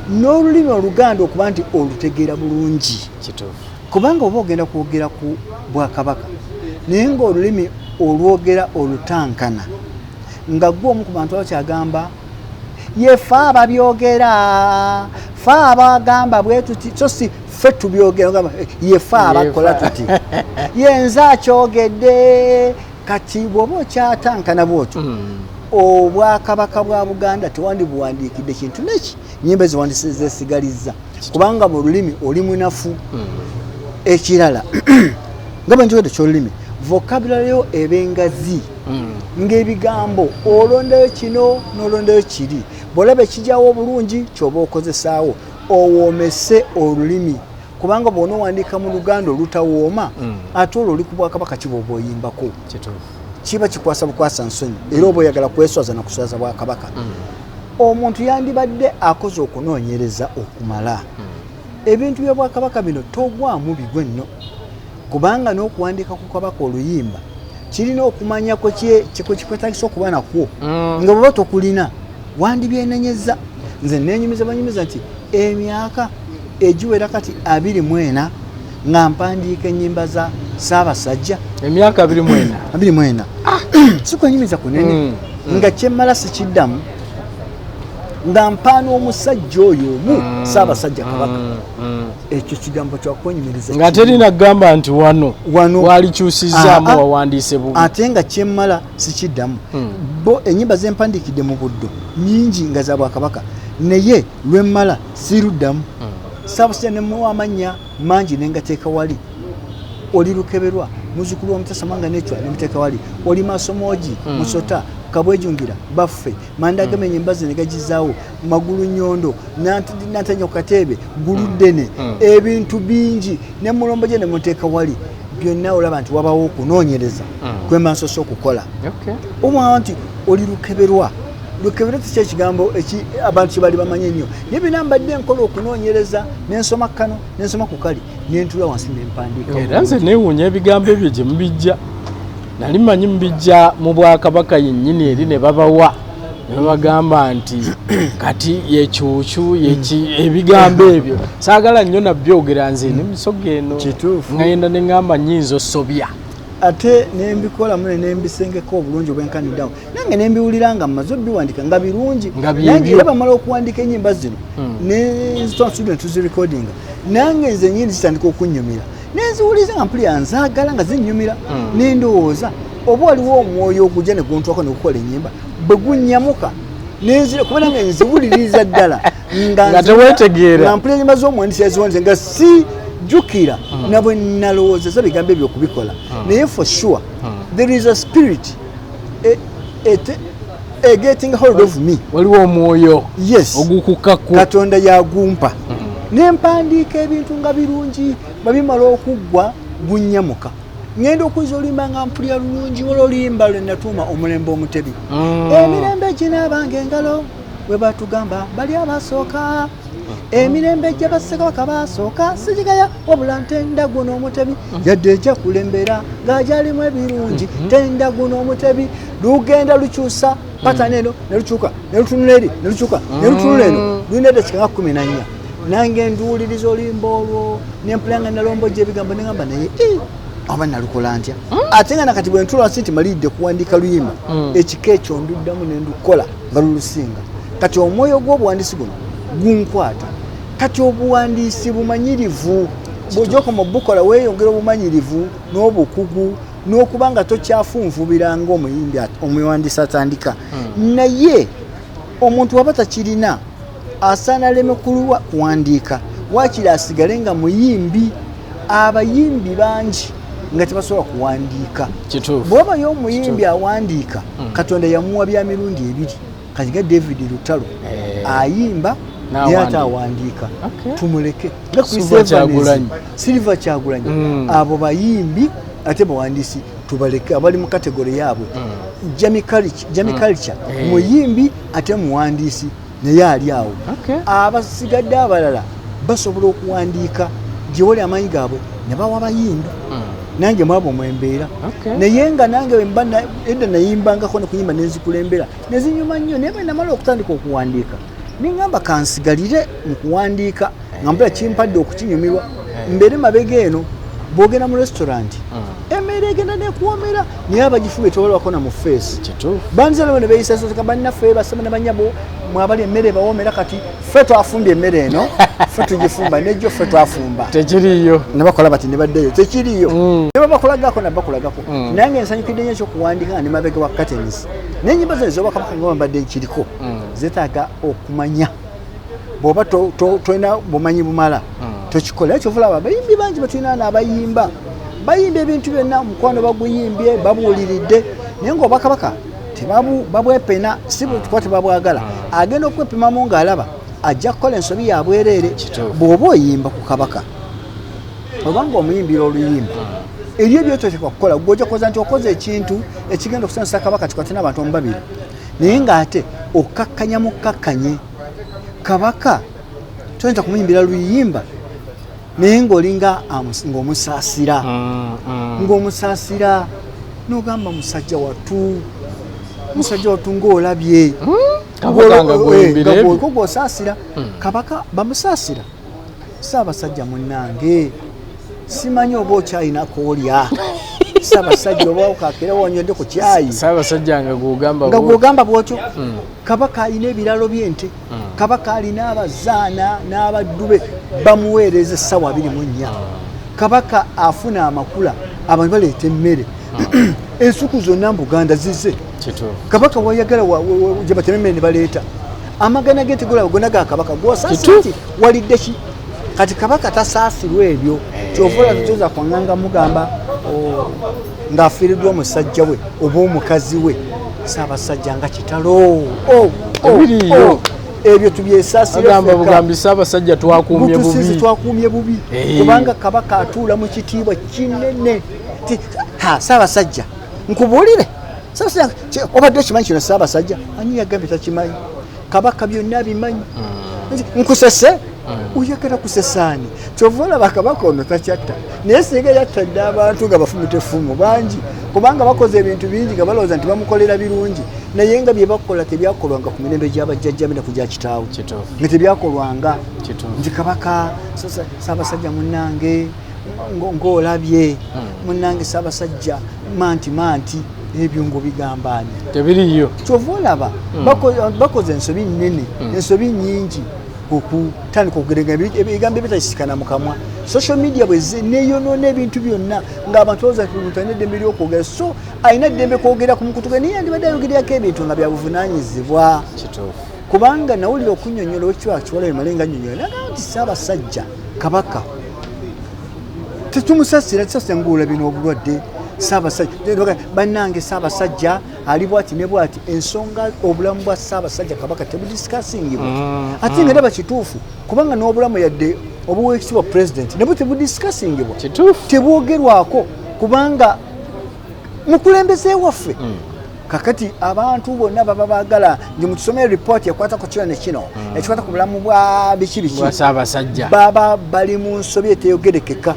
n'olulimi Oluganda, okuba nti olutegeera bulungi. Kubanga oba ogenda kwogera ku bwakabaka naye ng'olulimi olwogera olutankana, nga gwe omu ku bantu abakyagamba ye fe ababyogera, fe abagamba bwe tuti, so si ffe tubyogera, ogamba, ye fe abakola tuti, yenze akyogedde. Kati bw'oba okyatankana bwotyo, obwakabaka bwa Buganda tewandibuwandiikidde kintu neki, nyimba eziwandizesigalizza, kubanga mu lulimi oli munafu. Ekirala, nga bwe njogedde kyolulimi, vocabulary yo eba engazi, ng'ebigambo olondayo kino n'olondayo kiri, bw'olaba ekijjawo obulungi kyoba okozesaawo, owoomese olulimi. Kubanga bw'ona owandiika mu Luganda olutawooma, ate olwo oli ku bwakabaka kiba oba oyimbako, kiba kikwasa bukwasa nsonyi, era oba oyagala kweswaza nakuswaza bwakabaka. Omuntu yandibadde akoze okunoonyereza okumala ebintu by'obwakabaka bino, togwamu bigwe nno, kubanga n'okuwandiika ku kabaka oluyimba kirina okumanya kwekikwetagisa okuba nakwo, nga bweba tokulina. Wandibyenenyeza. Nze nenyumiza banyumiza nti emyaka egiwera kati 24 nga mpandiika ennyimba za Ssaabasajja. Emyaka 24? 24. Sikwenyumiza kunene. Nga kyemmala sikiddamu, nga mpaana omusajja oyo omu, Ssaabasajja Kabaka. Ekyo kigambo kyakwenyumiriza. Nga terina kugamba nti wano Wano walikyusizaamu, Ah, ah. wawandiise bubi. Ate nga kyemmala sikiddamu. Bo enyimba zempandiikidde mu Buddo nyingi nga za bwakabaka, naye lwemmala siruddamu. Ssaabasajja nemuwa amannya mangi nengateeka wali. Oli Lukeberwa, muzukulu w'Omutasa Mwanga Necwa, nemuteeka wali. Oli Masomogi, Musota Kabwejungira, baffe manda agamenya embazzi ne gagizaawo, Magulu Nyondo, Nantanya ku Kateebe, Guluddene, ebintu bingi ne Mulombo gye nemuteeka wali. Byonna olaba nti wabawo okunoonyereza kwemba nsoose okukola. Omwana nti oli Lukeberwa, Lukeberwa tekyo ekigambo abantu kyebali bamanyi ennyo, naye byonna mbadde nkola okunoonyereza, nensoma kano, nensoma ku kali, nentula wansi nempandiika. Era nze neewuunya ebigambo ebyo gye mubijja. Nali manyi mubijja mu bwakabaka yennyini eri ne babawa ne babagamba nti kati yekyukyu yeki. Ebigambo ebyo saagala nnyo nabyogera, nze ne misoga eno. Kituufu. Ngenda ne ŋŋamba nnyinza osobya. Ate nembikolamu nembisengeka obulungi obwenkaniddawo, nange nembiwulira nga mmaze obiwandika nga birungi. Nga byebyo. Nange era bamala okuwandika enyimba zino nenzitwa studio netuzirecordinga, nange nze nyini zitandika okunyumira, nenziwuliza nga mpulira nzaagala, nga zinyumira. Nendowooza oba waliwo omwoyo ogujja ne guntwako negukola enyimba, bwe gunyamuka nenzira, kuba nange nziwuliriza ddala Nga teweetegeera. Nga mpulira enyimba z'omuwandiisi yaziwandiise nga si jjukira nabwe nalowoozeza bigambo ebyo okubikola, naye for sure there is a spirit a getting hold of me. Waliwo omwoyo Yes. ogukukako. Katonda yagumpa nempandiika ebintu nga birungi. Babimala okuggwa, gunyamuka, ngenda okuyza oluyimba nga mpulira lulungi. Wala oluyimba lwe natuuma Omulembe Omutebi. Emirembe ginaabanga engalo we batugamba bali abasooka, emirembe gye bassekabaka basooka sigigaya, wabula ntenda guno omutebi, yadde ejja kulembera ng'agyalimu ebirungi. Tenda guno omutebi, lugenda lukyusa pattern eno ne lukyuka ne lutunula eri, ne lukyuka ne lutunula eno. Lulina eddakiika nga 14. Nange nduwuliriza oluyimba olwo nempulira nga nalombojja ebigambo, neŋamba naye, "Eh, oba nalukola ntya?" Ate nga nakati bwe ntula wansi nti maliridde kuwandiika luyimba, ekika ekyo nduddamu ne ndukola nga lulusinga. Kati omwoyo gw'obuwandiisi guno gunkwata. Kati obuwandiisi bumanyirivu, bw'ojokoma obukola weeyongera obumanyirivu n'obukugu n'okuba nga tokyafunvubira ng'omuyimbi omuwandiisi atandika. Naye omuntu waba takirina, asaana aleme kuluwa kuwandiika, waakiri asigale nga muyimbi. Abayimbi bangi nga tebasobola kuwandiika. Bw'obayo omuyimbi awandiika, Katonda yamuwa bya mirundi ebiri. Kati nga David Lutalo, ayimba naye ate N'awandiika. awandiika. Tumuleke nga Chris Silver Evans, Kyagulanyi. Silver Kyagulanyi. Abo bayimbi ate bawandiisi, tubaleke abali mu category yaabwe. Jamie Culture muyimbi ate muwandiisi, naye ali awo. Abasigadde abalala basobola okuwandiika, gyewali amaanyi gaabwe ne bawa bayimbi. Nange mwabo mwembeera. Naye nga nange bwe mba edda nayimbangako nekuyimba nenzikulembera nezinyuma nnyo, naye bwe namala okutandika okuwandiika neŋŋamba kansigalire mu kuwandiika, nga mpula kimpadde okukinyumirwa, mbeere mabega eno. Bw'ogenda mu restaurant, emmere egenda nekuwomera, naye abagifubye tobalwako na mu face. Banzalabo ne beeyisa soka bannaffe basema ne banyabo mwabali emmere ebawomera. Kati ffe twafumbye emmere eno, ffe tugifumba, nejjo ffe twafumba. Tekiriyo. Ne bakola bati ne baddeyo, tekiriyo. Ne babakolagako nabakolagako. Nange nsanyukidde nnyo ekyokuwandiika nga ne mabega wa curtains, n'enyimba zino ez'obwakabaka nga mbadde nkiriko zeetaaga okumanya. Bw'oba tolina bumanyi bumala, tokikola. Era kyova olaba abayimbi bangi batulina n'abayimba bayimba ebintu byonna, omukwano baguyimbye, babuuliridde, naye ngaobwakabaka babwepena, si kuba tebabwagala. Agenda okwepimamu ng'alaba ajja kukola ensobi yabwereere. Bw'oba oyimba ku kabaka obanga omuyimbira oluyimba, eriyo byototekwa kukola. Gwe ojja kukoza nti okoze ekintu ekigenda okusanyusa kabaka, kikwate n'abantu omu babiri, naye ng'ate okkakkanya mukkakkanye. Kabaka toyinza kumuyimbira luyimba naye ng'olinga ng'omusaasira, ng'omusaasira n'ogamba musajja wattu, musajja wattu ng'olabye. Kabaka nga gweyimbira ebyo. Gwosaasira kabaka bamusaasira. Ssaabasajja munnange, simanyi oba okyayinako olya ssaabasajja oba okakera wanywedde ku kyayi. Ssaabasajja nga gwogamba nga gwogamba bwotyo. Kabaka alina ebiralo by'ente, kabaka alina abazaana n'abaddu be bamuweereza essaawa 24. Kabaka afuna amakula, abantu baleeta emmere, ensuku zonna mu Buganda zize. Kabaka wayagala gye batema emmere ne baleeta amagana ge tegolaba gonna ga kabaka. Gwosaasira nti walidde ki? Kati kabaka tasaasirwa ebyo. Kyova olaba tutoza kwanganga mugamba ng'afiiriddwa omusajja we oba omukazi we. Ssaabasajja nga kitalo. Tebiriiyo. Ebyo tubyesaasire. Agamba bugambi Ssaabasajja twakuumye butusize bubi. Twakuumye bubi. Kubanga kabaka atuula mu kitiibwa kinene. Ti, ha Ssaabasajja nkubuulire, Ssaabasajja obadde okimanyi kino? Ssaabasajja ani yagambye takimanyi? Kabaka byonna bimanyi. Nti, nkusese oyagala kusesaani? Kyova olaba kabaka ono takyatta, naye singa yattadde abantu nga bafumita effumu bangi, kubanga bakoze ebintu bingi nga balowooza nti bamukolera birungi, naye nga bye bakola tebyakolwanga ku mirembe gy'abajjajjabe ne ku gya kitaawe, nga tebyakolwanga. Nti kabaka Ssaabasajja munnange ng'olabye munnange Ssaabasajja manti manti, ebyo ng'obigamba ani? Tebiriiyo. Kyova olaba bakoze ensobi nnene, ensobi nnyingi okutandika okugerega ebigambo ebitakisikana mu kamwa. Social media bwe neyonoona ebintu byonna, ng'abantu balowooza nti omuntu alina eddembe ly'okwogera, so alina eddembe kwogera ku mukutu gwe, naye yandibadde ayogererako ebintu nga byabuvunaanyizibwa. Kubanga nawulira okunnyonnyola owekitiibwa Kiwala bemale nga nnyonnyola, nagamba nti Ssaabasajja Kabaka tetumusasira, tusasira ngaolabye n'obulwadde. Ssaabasajja bannange, Ssaabasajja ali bwati ne bwati. Ensonga obulamu bwa Ssaabasajja Kabaka tebudiscussingibwa, ate nga ndaba kituufu, kubanga n'obulamu yadde obuweekitiibwa Pulezidenti nabwo tebudiscussingibwa, tebwogerwako, kubanga mukulembeze waffe. Kakati abantu bonna baba baagala nti mutusomere ripooti ekwata ku kino ne kino, ekikwata ku bulamu bwa biki biki. Bwa Ssaabasajja. Baba bali mu nsobi eteyogerekeka,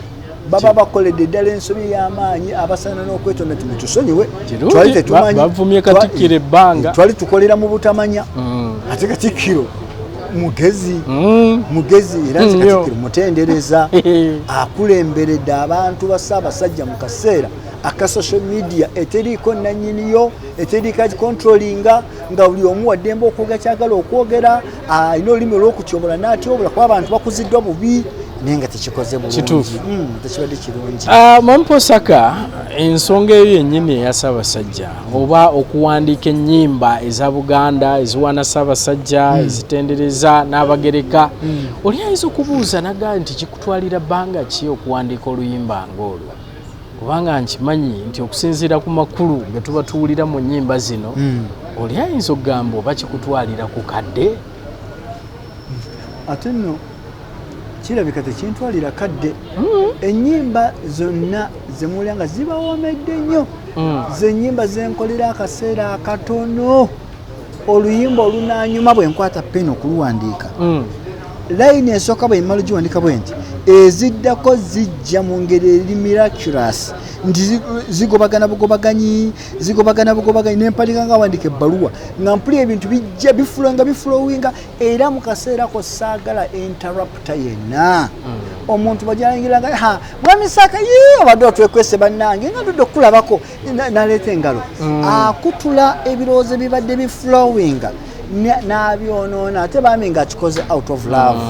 baba bakoledde ddala ensobi ey'amaanyi, abasaana n'okwetonda nti mutusonyiwe. Twali tetumanyi. Bavumye Katikkiro ebbanga. Twali tukolera mu butamanya. Ate Katikkiro mugezi, mugezi era nze Katikkiro mutendereza, akulemberedde abantu ba Ssaabasajja mu kaseera aka social media eteriiko nannyiniyo, eteriiko controllinga, nga buli omu waddembe okwogera kyagala okwogera, alina olulimi olw'okutyobola n'atyobola, kuba abantu bakuziddwa bubi, naye nga tekikoze bulungi. Tekibadde kirungi. Mwami Paul Saka, ensonga eyo yennyini eya Ssaabasajja oba okuwandiika ennyimba eza Buganda eziwaana Ssaabasajja, ezitendereza n'Abagereka, oli ayinza okubuuza nagaa nti kikutwalira bbanga ki okuwandiika oluyimba ng'olwo? Kubanga nkimanyi nti okusinziira ku makulu ge tuba tuwulira mu nnyimba zino, oli ayinza okugamba oba kikutwalira ku kadde. Ate nno kirabika tekintwalira kadde. Ennyimba zonna zemuwulira nga zibawomedde nnyo, ze nnyimba zenkolera akaseera akatono. Oluyimba olunanyuma bwe nkwata peni okuluwandiika, layini esooka bwe mmala ogiwandika bwe nti, eziddako zijja mu ngeri eri miraculous, nti zigobagana bugobaganyi, zigobagana bugobaganyi, nempandika nga wandika ebbaluwa, nga mpulira ebintu bijja bifula nga biflowinga, era mu kaseera ko saagala interrupter yenna. Omuntu bajalangira nga, ha mwami Saaka, ye obadde otwekwese bannange, nga ndudde okukulabako, naleeta engalo akutula ebirowoozo ebibadde biflowinga n'abyonoona. Ate bambi ng'akikoze out of love,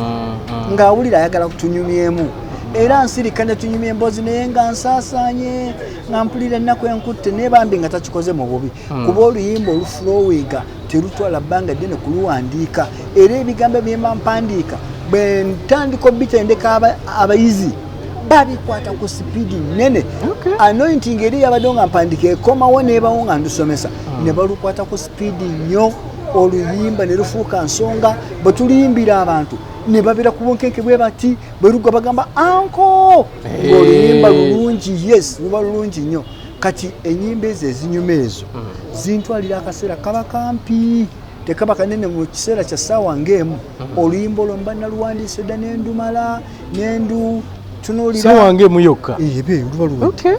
ng'awulira ayagala kutunyumyemu, era nsirika ne tunyumya emboozi, naye nga nsaasaanye, nga mpulira ennaku enkutte, naye bambi nga takikoze mu bubi, kuba oluyimba oluflowinga terutwala bbanga ddene kuluwandiika. Era ebigambo byemba mpandiika, bwe ntandika obitendeka abayizi babikwata ku sipiidi nnene. Anointing eri yabadde nga mpandiika ekomawo nebawo nga ndusomesa, ne balukwata ku sipiidi nnyo, oluyimba ne lufuuka nsonga. Bwe tuliyimbira abantu ne babeera ku bunkenke bwe bati, bwe lugwa bagamba anko, ng'oluyimba lulungi. Yes, luba lulungi nnyo. Kati enyimba ezo ezinyuma ezo zintwalira akaseera kaba kampi, tekaba kanene. Mu kiseera kya ssaawa ng'emu oluyimba olwo mba naluwandiise dda, nendumala nendu tunuulira. Ssaawa ng'emu yokka? Ebe luba luwedde.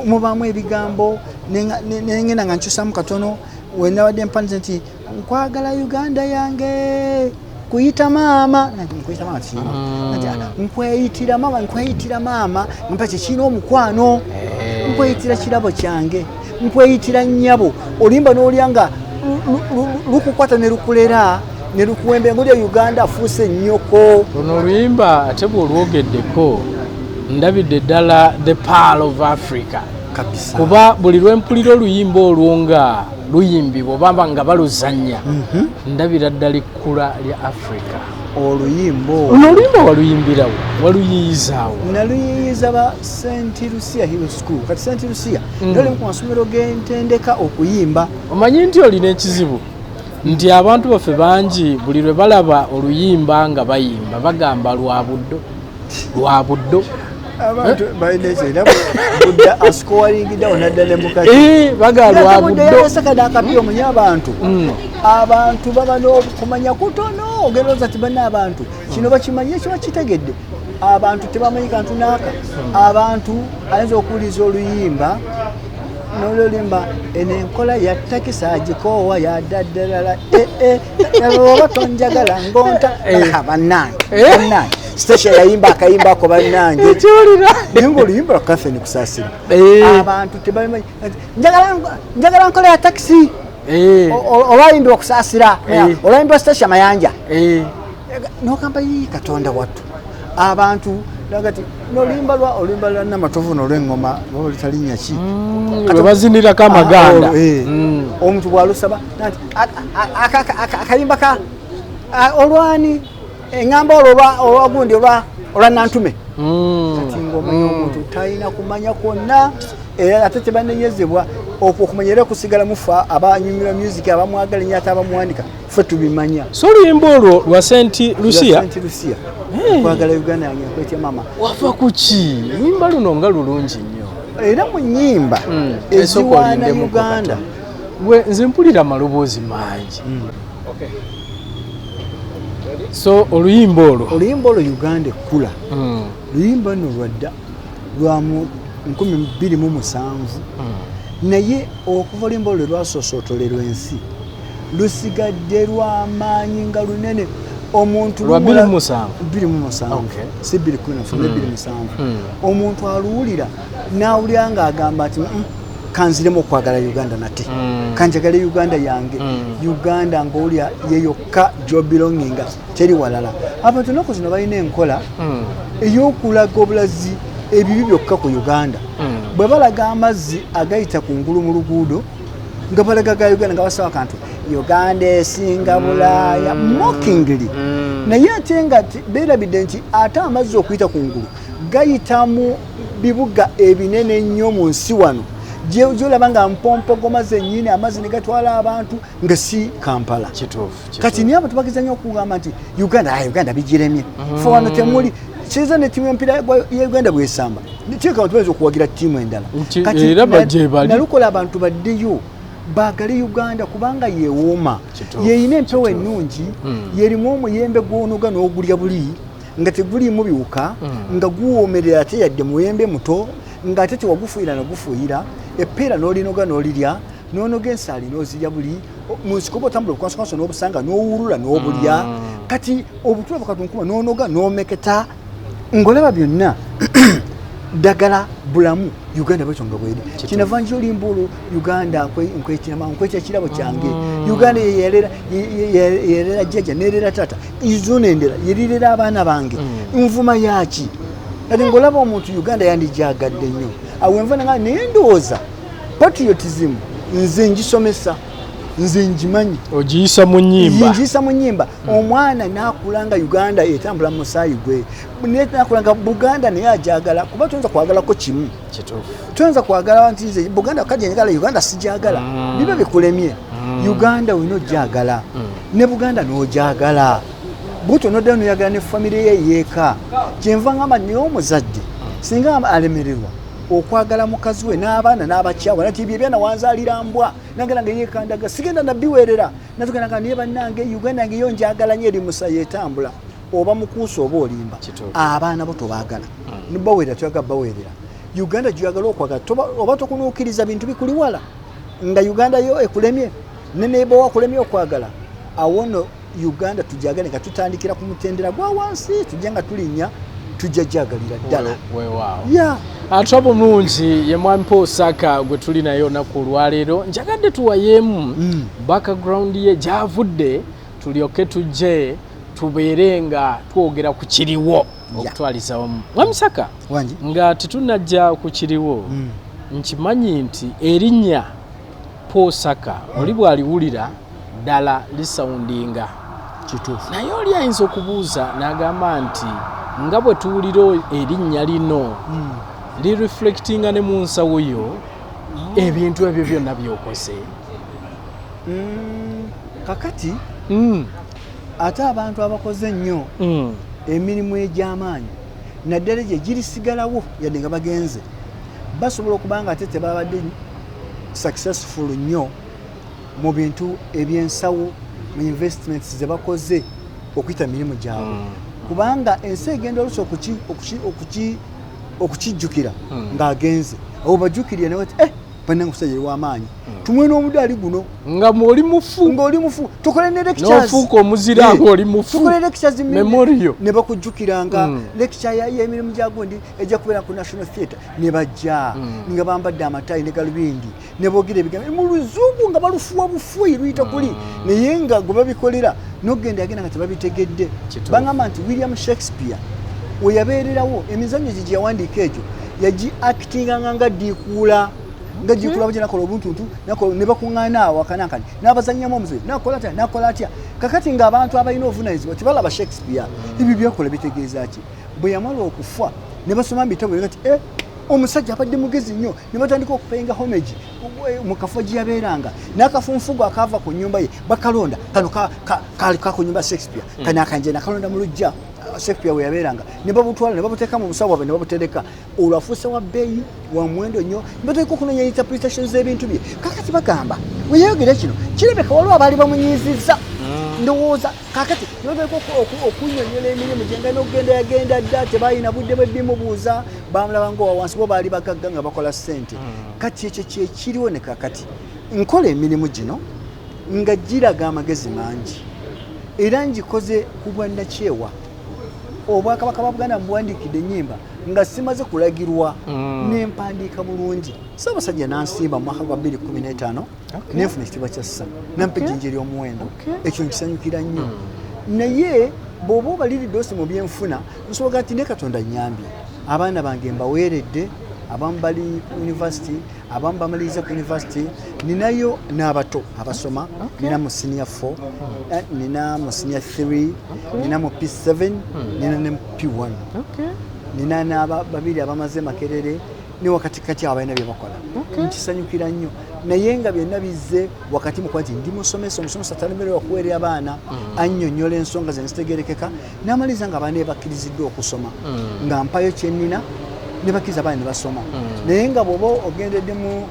Mubaamu ebigambo nengenda nga nkyusamu katono wenabadde mpanise nti Nkwagala Uganda yange kuyita maama, nkuyita maama kiyina nti, nkweyitira maama, nkweyitira maama, mpa kyekirina omukwano, nkweyitira kirabo kyange, nkweyitira nnyabo. Oluyimba n'olya nga lukukwata ne lukulera ne lukuwembe ng'olya Uganda afuuse nnyoko. Luno oluyimba ate bw'olwogeddeko ndabidde ddala the pearl of Africa. Kabisa. Kuba buli lwempulira oluyimba olwo nga luyimbibwa oba nga baluzannya, ndabira ddala ekkula lya Africa. Oluyimba olwo. Luno oluyimba waluyimbirawo, waluyiyizaawo? Naluyiyiza ba St Lucia Hill School. Kati St Lucia ndolimu ku masomero g'entendeka okuyimba. Omanyi nti olina ekizibu nti abantu baffe bangi buli lwe balaba oluyimba nga bayimba bagamba lwa buddo, lwa buddo. Abantu balina ekyo era budda asikowaringiddeawo nadda ne mukati. Bagamba lwa buddo. Yasakada akapi omunye abantu. Abantu baba n'okumanya kutono, ogenda oza ti banna abantu kino bakimanyi, ekyo bakitegedde. Abantu tebamanyi kantu n'aka. Abantu ayinza okuwuliza oluyimba n'oluyimba eno enkola ya takisi agikoowa yaddaddalala oba tonjagala ngonta. Bannange, bannange, Stecia yayimba akayimba ako, bannange. Ekiwulira. Naye ng'oluyimba lwa Catherine Kusaasira. Abantu tebabimanyi. Njagala nkola ya takisi olwayimbibwa Kusaasira, olwayimbibwa Stecia Mayanja, nogamba yi Katonda wattu. Abantu nagati noluyimba lwa oluyimba lwa Namatovu nolw'eŋŋoma oba lutalinnya ki? Lwe bazinirako amaganda. Ah, omuntu bw'alusaba nati akayimba ka olwani eŋŋamba olwo olwagundi olwa Nantume. Kati ng'omanya omuntu talina kumanya kwonna, era ate tebanenyezebwa okwo okumanya, era kusigala mufa abanyumirwa music, abamwagala ennyo, ate abamuwanika ffe tubimanya. So oluyimba olwo lwa St Lucia? St Lucia. Kwagala Uganda yange nkwetya mama. Wava ku ki? Oluyimba luno nga lulungi nnyo. Era mu nnyimba Esooka eziwaana olindemuko Uganda. katono. Gwe nze mpulira amaloboozi mangi. So oluyimba olwo? Oluyimba olwo Uganda ekkula, luyimba nno lwadda lwa mu 2007, naye okuva oluyimba olwo lwasoosotolerwa ensi lusigadde lwamaanyi nga lunene. Omuntu Lwa 2007? 2007. Si 2017, ne 2007. Omuntu aluwulira n'awulira ng'agamba nti, kanziremu okwagala Uganda nate, kanjagale Uganda yange." Uganda ng'owulira yeyokka gy'obelonginga, teri walala. Abantu ennaku zino balina enkola ey'okulaga obulazi ebibi byokka ku Uganda. Bwe balaga amazzi agayita ku ngulu mu luguudo nga balaga ga Uganda, nga basaba kantu Uganda esinga Bulaaya, mockingly. Naye ate nga beerabidde nti ate amazzi okuyita ku ngulu gayita mu bibuga ebinene ennyo mu nsi wano gyolaba nga mpompogoma zennyini, amazzi ne gatwala abantu, nga si Kampala. Kati niye abantu bageza nnyo okugamba nti Uganda, Uganda bigiremye, fe wano temuli kiza ne ttiimu y'omupiira ya Uganda bwesamba kireka abantu bayinza okuwagira ttiimu endala. Nti Kati era bajje bali. Nalukola abantu baddeyo baagale Uganda kubanga yewooma, yeyina empewo ennungi, yerimu omuyembe gwonoga n'ogulya buli nga teguliimu biwuka, nga guwoomerera, ate yadde muyembe muto ng'ate tewagufuuyira nagufuuyira. Eppeera n'olinoga n'olirya, n'onoga ensaali n'ozirya buli mu nsiko, oba otambula obukansokanso n'obusanga n'owulula n'obulya. Kati obutula bukatunkuma n'onoga n'omeketa ng'olaba byonna ddagala bulamu. Uganda bwetyo nga bweri. Kinava njo olimba olwo Uganda nkwetirama, nkwetya kirabo kyange. Uganda yerera jjajja nerera taata, izuna endera yerirera abaana bange. Nvuma yaki? Kati ng'olaba omuntu Uganda yandijyagadde nnyo. Awo enva nanga naye ndowooza patriotism nze ngisomesa, nze ngimanyi. Ogiyisa mu nnyimba. Ngiyisa mu nnyimba. Omwana n'akula nga Uganda etambula mu musaayi gwe, nakula nga Buganda naye ajagala, kuba toyinza kwagalako kimu. Toyinza kwagala nti nze Buganda kati njagala, Uganda sijagala. Biba bikulemye. Uganda olina ojagala ne Buganda n'ojagala bwotyo noddayo noyagala ne famire ye yeeka. Kyenva ngamba naye omuzadde singa alemererwa okwagala mukazi we n'abaana n'abakyawa nati ebyo ebyana wanzaalira mbwa, nagala nga yekandaga sigenda nabiweerera natugenda nga naye bannange Uganda nge yo njagala nnyo eri musayi etambula, oba mukuusa oba olimba. Abaana bo tobaagala nibaweerera, toyagala baweerera Uganda gyoyagala okwagala, oba tokunuukiriza bintu bikuli wala nga Uganda yo ekulemye. Ne neighbor wakulemye okwagala, awo no Uganda tujagale nga tutandikira ku mutendera gwa wansi, tujja nga tulinnya, tujja jagalira ddala. Weewaawo. Ya. Atwaba omulungi ye mwami Paul Saka gwe tuli naye olunaku olwaleero. Njagadde tuwayeemu background ye gyavudde, tulyoke tujje tubeere nga twogera ku kiriwo okutwaliza wamu. Mwami Saka, Wangi. nga tetunnajja ku kiriwo, nkimanyi nti erinnya Paul Saka oli bw'aliwulira ddala lisawundinga. Kituufu. Naye oli ayinza okubuuza n'agamba nti nga bwe tuwulira erinnya lino lireflectinga ne mu nsawo yo ebintu ebyo byonna by'okoze. Kakati ate abantu abakoze ennyo emirimu egy'amaanyi naddala gye girisigalawo yadde nga bagenze, basobola okuba nga ate tebabadde successful nnyo mu bintu ebyensawo, mu investments ze bakoze okuyita mirimu gyabwe, kubanga ensi egenda oluusi okukijjukira ng'agenze. Abo bajjukirire nawe ti bannange omusajja w'amaanyi, tumuwe n'omudaali guno. Nga mwoli mufu. Ng'oli mufu, tukole ne lectures. N'ofuuka omuzira ng'oli mufu. Tukole lectures Memorial. Ne bakujjukiranga lecture y'emirimu gya gundi ejja kubeera ku National Theatre, ne bajja nga bambadde amatayi ne galubindi ne boogera ebigambo mu luzungu nga balufuwa bufuyi luyita kuli, naye nga gwe babikolera n'okugenda yagenda nga tebabitegedde. Bagamba nti William Shakespeare we yabeererawo, emizannyo gye gye yawandiika egyo yagi actinganga nga diikuula, nga diikuula bwe nakola obuntuntu ne bakuŋŋaana awo akanankani n'abazannyamu omuzannyo, nakola atya, nakola atya. Kakati ng'abantu abalina obuvunaanyizibwa tebalaba Shakespeare ebyo byakola bitegeeza ki. Bwe yamala okufa ne basoma mu bitabo kati omusajja abadde mugezi nnyo, ne batandika okupayinga homage mu kafo gye yabeeranga, n'akafunfugu akaava ku nnyumba ye bakalonda, kano kaali ka ku nnyumba ya Shakespeare, kano akanje nakalonda mu luggya Shakespeare we yabeeranga, ne babutwala ne babuteeka mu busawo bwabwe ne babutereka. Olwo afuuse wa bbeeyi, wa muwendo nnyo, ne batandika okunoonya interpretation z'ebintu bye. Kakati bagamba we yayogera kino kirabika waliwo abaali bamunyiizizza, ndowooza. Kakati ne batandika okunnyonnyola emirimu gye nga n'okugenda yagenda dda, tebalina budde bwe bimubuuza, bamulaba nga owa wansi, bo baali bagagga nga bakola ssente. Kati ekyo kyekiriwo. Ne kakati nkola emirimu gino nga giraga amagezi mangi, era ngikoze ku bwannakyewa. Obwakabaka bwa Buganda mbuwandiikidde ennyimba nga simaze kulagirwa, nempandiika bulungi. Ssaabasajja n'ansiimba mu mwaka gwa 2015, nenfuna ekitiibwa kya ssa, nampa ejjinja ery'omuwendo. Ekyo nkisanyukira nnyo. Naye bw'oba obaliridde osi mu byenfuna, nsobola nti ne Katonda nnyambye, abaana bange mbaweeredde, abamu bali ku university, abamu bamaliriza ku university, ninayo n'abato abasoma, nina mu senior 4, nina mu senior 3, nina mu P7, nina ne mu P1, nina n'aba babiri abamaze Makerere, ne wakati kati abalina bye bakola. Nkisanyukira nnyo, naye nga byonna bizze wakati mukuba nti ndi musomesa. Omusomesa talemererwa kuweerera abaana, annyonnyola ensonga ze nzitegerekeka n'amaliriza nga abaana bakkiriziddwa okusoma, nga mpayo kyennina ne bakkiriza abaana ne basoma. Naye nga bw'oba ogendedde mu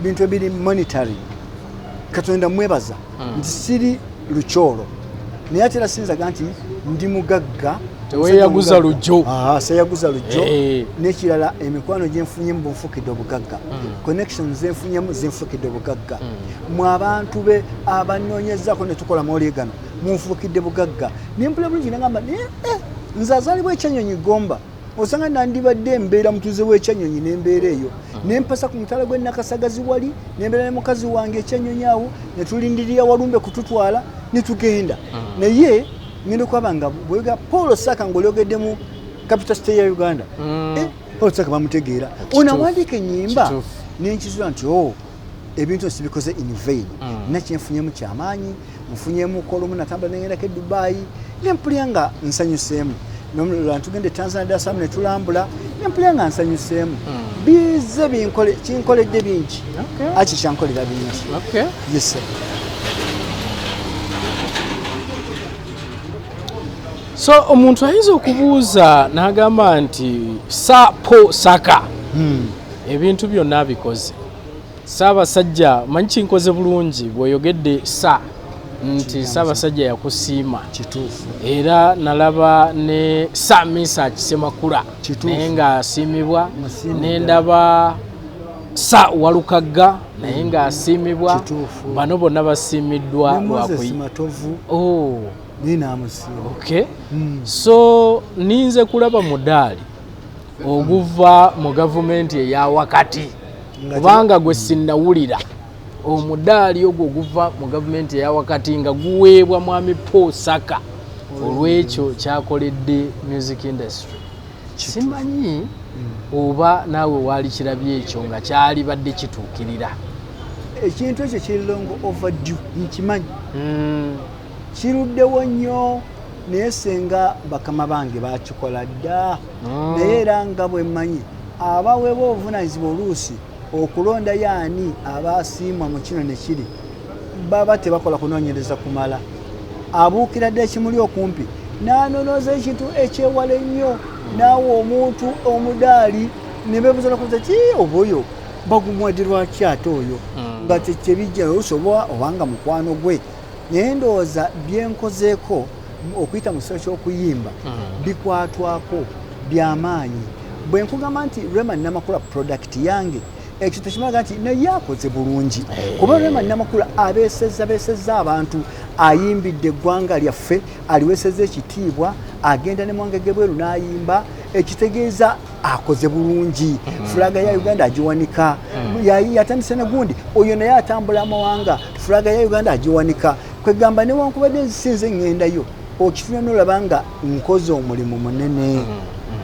bintu ebiri monetary, Katonda mwebaza nti siri lukyolo, naye ate era sinzaga nti ndi mugagga. Teweeyaguza lujjo. Seyaguza lujjo. N'ekirala, emikwano gyenfunyemu bunfukidde obugagga, connections zenfunyemu zinfukidde obugagga, mwe abantu be abanoonyezaako ne tukola mawulire gano munfukidde bugagga. Nempula bulungi nagamba naye nze azaalibwa Ekyenyonyi Gomba, osanga nandibadde embeera mutuuze w'Ekyenyonyi, n'embeera eyo nempasa ku mutala gw'e Nakasagazi wali, nembeera ne mukazi wange Ekyenyonyi awo, ne tulindirira walumbe kututwala ne tugenda. Naye ngenda okulaba nga bwega Paul Saka ng'olyogedde mu capital city ya Uganda, Paul Saka bamutegeera, ono awandiika ennyimba. Nenkizula nti o ebintu sibikoze in vain. Nakyenfunyemu kyamaanyi, nfunyemu olumu natambula nengendako e Dubai, nempulya nga nsanyuseemu. Nolala tugenda e Tanzania, Dar es Salaam, netulambula, nempulya nga nsanyuseemu. Bize kinkoledde bingi, aki kyankolera bingi. Yes sir. So omuntu ayinza okubuuza n'agamba nti Sapo Saka ebintu byonna abikoze. Ssaabasajja, manyi kinkoze bulungi bw'oyogedde sa nti Ssaabasajja yakusiima. Kituufu. Era nalaba ne Sir Mesach Ssemakula Kituufu. naye ng'asiimibwa. Musiimidde. Nendaba Sa Walukagga naye ng'asiimibwa. Kituufu. Bano bonna basiimiddwa. Ne Moses Matovu. Oh. Naye n'amusiima. Okay. So ninze kulaba mudaali oguva mu gavumenti eya wakati, kubanga gwe sinnawulira omudaali ogwo oguva mu gavumenti eya wakati nga guweebwa mwami Paul Saka olw'ekyo kyakoledde music industry. Simanyi oba naawe waali kirabye ekyo nga kyalibadde kituukirira. Ekintu ekyo kiri long overdue, nkimanyi. Kiruddewo nnyo, naye senga bakama bange bakikola dda. Naye era nga bwe mmanyi, abaweebwa obuvunanyizibwa oluusi okulonda yaani abasiimwa mu kino ne kiri, baba tebakola kunoonyereza kumala. Abuukira dda ekimuli okumpi n'anonooza ekintu ekyewala ennyo, naawe omuntu omudaali ne beebuuza nakubuuza ki oba oyo bagumuwadde lwaki, ate oyo nga kyebijja oluusi oba obanga mukwano gwe. Naye ndowooza byenkozeeko okuyita mu kiseera ky'okuyimba bikwatwako byamaanyi. Bwe nkugamba nti Rema Namakula product yange, ekyo tekimaga nti naye akoze bulungi, kuba Rema Namakula abeesezza beesezza abantu, ayimbidde eggwanga lyaffe, aliweesezza ekitiibwa, agenda ne mwanga gebweru n'ayimba, ekitegeeza akoze bulungi. Flag ya Uganda agiwanika. Yatandise ne gundi oyo, naye atambula amawanga, flag ya Uganda agiwanika. Kwegamba newankubadde nsinze ŋŋendayo, okifuna nolaba nga nkoze omulimu munene,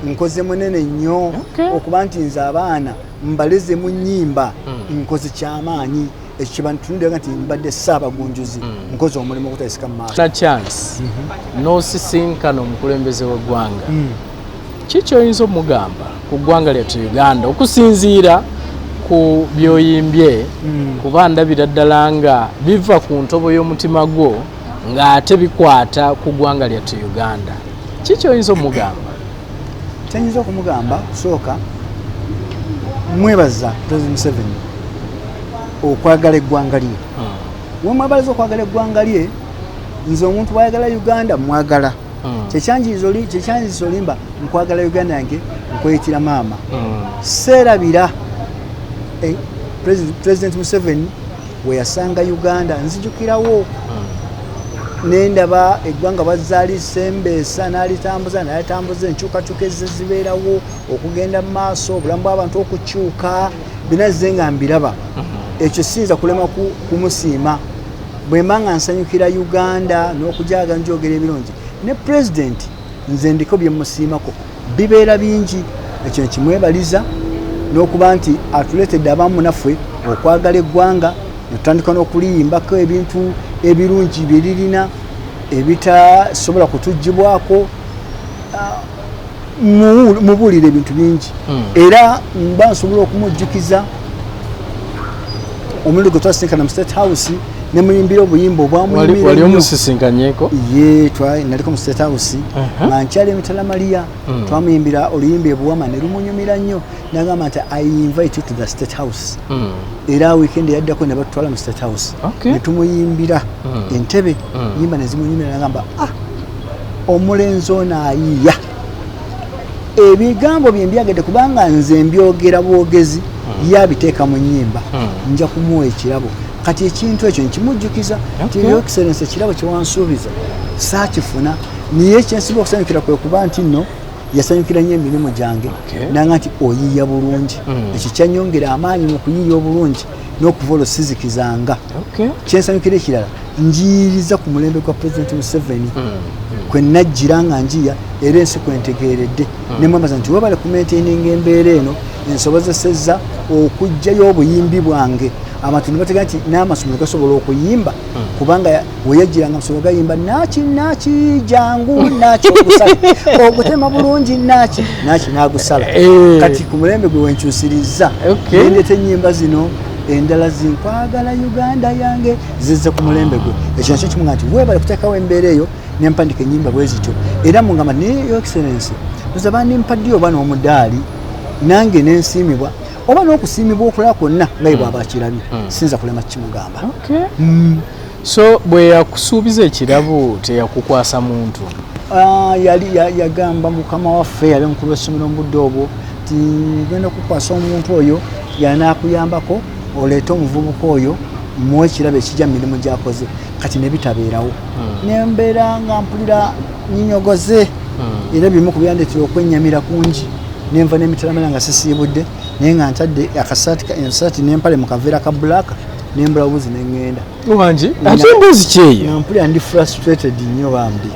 nkoze munene nnyo. Okuba nti nze abaana mbaleze mu nnyimba, nkoze kyamaanyi. Ekyo kyebantunulira nti mbadde ssaabagunjuzi, nkoze omulimu ogutayisika mu maaso. Na chance n'osisinkana omukulembeze w'eggwanga, ki kyoyinza omugamba ku ggwanga lyattu Uganda okusinziira ku byoyimbye? Kuba ndabira ddala nga biva ku ntobo y'omutima gwo ng'ate bikwata ku ggwanga lyattu Uganda. Ki kyoyinza omugamba? Kyenyinza okumugamba, sooka mwebaza President Museveni okwagala eggwanga lye. Wemwebaliza okwagala eggwanga lye, nze omuntu bwayagala Uganda mwagala. Kyekyanjiriza olimba nkwagala Uganda yange, nkweyitira maama. Seerabira President Museveni weyasanga Uganda. Nzijukirawo nendaba eggwanga bazalisembeesa n'alitambuza n'alitambuza, enkyukakyuka ezze zibeerawo okugenda mu maaso, obulamu bw'abantu okukyuka, binazze nga mbiraba. Ekyo siyinza kulema kumusiima. Bwe mba nga nsanyukira Uganda n'okujaaga njogera ebirungi ne pulezidenti, nze ndiko bye musiimako bibeera bingi. Ekyo nkimwebaliza n'okuba nti atuleetedde abamu naffe okwagala eggwanga, netutandika n'okuliyimbako ebintu ebirungi bye lirina ebitasobola kutugibwako. Mubuulira ebintu bingi. Era mba nsobola okumujjukiza omulundi gwe twasinkana mu State House, nemuyimbira obuyimba obwamunyumira Wali ennyo. Omusisinkanyeko? Ye, naliko mu State House nga nkyali emitala Maria. Twamuyimbira oluyimba ebuwama ne lumunyumira nnyo, nagamba nti, "I invite you to the State House." Era weekend yaddako ne batutwala mu State House ne tumuyimbira entebe yimba ne zimunyumira, nagamba, "Ah, omulenzi ono ayiiya ebigambo bye mbyagedde, kubanga nze mbyogera bwogezi, yabiteeka mu nnyimba. Nja kumuwa ekirabo." Kati ekintu ekyo nkimujjukiza nti, "Your Excellence, ekirabo kyewansuubiza saakifuna, naye kyensinga okusanyukira kwe kuba nti nno yasanyukira nnyo emirimu gyange." Nanga nti oyiiya bulungi. Ekyo kyanyongera amaanyi mu kuyiiya obulungi n'okuva olwo sizikizanga. Kyensanyukira ekirala, njiyiriza ku mulembe gwa Pulezidenti Museveni kwe najjira nga njiya, era ensi kwentegeeredde. Nemwebaza nti webale kumaintaininga embeera eno ensobozesezza okuggyayo obuyimbi bwange, abantu ne bategeera nti n'amasomero gasobola okuyimba, kubanga weyajjiranga amasomero gayimba naki naki jangu naki ogusala ogutema bulungi naki naki nagusala. Kati ku mulembe gwe wenkyusiriza, nendeeta ennyimba zino endala zinkwagala Uganda yange, zizze ku mulembe gwe. Ekyo nakyo kimuga nti webale kuteekawo embeera eyo nempandika ennyimba bwe zityo. Era mugamba, naye Your Excellence, oza bandimpadde oba n'omudaali nange nensiimibwa oba n'okusiimibwa okulala kwonna nga ye bw'aba akirabye. Siyinza kulema kukimugamba. So bwe yakusuubiza ekirabo, teyakukwasa muntu? Ah, yali yagamba mukama waffe yali omukulu w'essomero mu budde obwo ti genda kukwasa omuntu oyo. Yanaakuyambako oleete omuvubuka oyo, muwe ekirabo ekijja mu mirimu gyakoze. Kati ne bitabeerawo, nembeera nga mpulira nyinyogoze. Era bimu ku byandeetera okwennyamira kungi, nenva n'emitalamala nga sisiibudde, naye nga ntadde akasaati ensaati n'empale mu kaveera ka black, nembula buzi neŋŋenda. Wangi, ate emboozi kyeyo? Nga mpulira ndi frustrated nnyo bambi.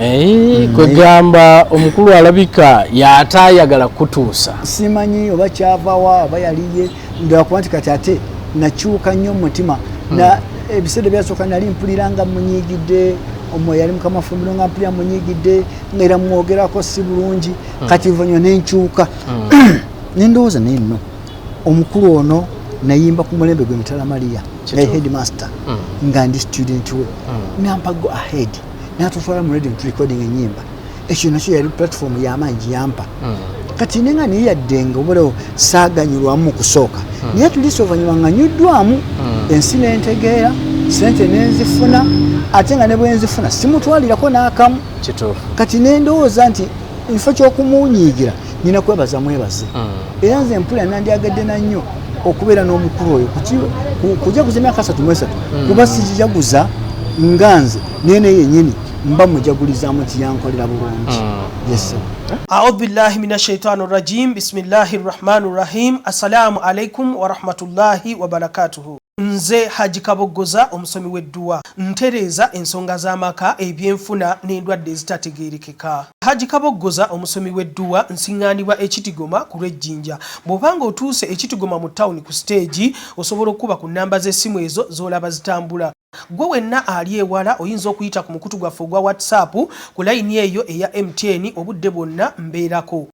Kwegamba omukulu alabika yataayagala kutuusa. Simanyi oba kyavawa oba yaliye ndala, nti kati ate nakyuka nnyo mu mutima. Na ebiseera byasooka nali mpulira nga munyiigidde, omwo yali mukama fumbiro, nga mpulira munyiigidde, nga era mwogerako si bulungi. Kati oluvannyuma nenkyuka, nendowooza, naye nno omukulu ono nayimba ku mulembe gwe Mitala Maria nga headmaster, nga ndi student we, nampa go ahead natutwala mu radio recording enyimba. Ekyo nakyo yali platform yamaanyi yampa. Kati nenga naye yadde nga obulawo saaganyulwamu mu kusooka, naye tulisi oluvannyuma nganyuddwamu, ensi nentegeera, sente nenzifuna, ate nga ne bwenzifuna simutwalirako n'akamu. Kati nendowooza nti ekifo ky'okumunyiigira, nina kwebaza mwebaze. Era nze mpulira nandyagadde na nnyo okubeera n'omukulu oyo kujaguza emyaka 33, kuba sigijaguza nga nze, naye naye yennyini mba mujagulizaamu nti yankolera bulungi. Yes. Audhu billahi min ashaitani rajim. Bismillahi rrahmani rrahim. Assalamu alaikum warahmatullahi wabarakatuhu. Nze Haji Kaboggoza, omusomi w'edduwa. Ntereeza ensonga z'amaka, ebyenfuna n'endwadde ezitategeerekeka. Haji Kaboggoza, omusomi w'edduwa, nsiŋŋaanibwa Ekitigoma ku lw'Ejjinja. Bw'obanga otuuse Ekitigoma mu tawuni ku siteegi, osobola okukuba ku nnamba z'essimu ezo z'olaba zitambula. Gwe wenna ali ewala oyinza okuyita ku mukutu gwaffe ogwa WhatsApp ku layini eyo eya MTN, obudde bwonna mbeerako.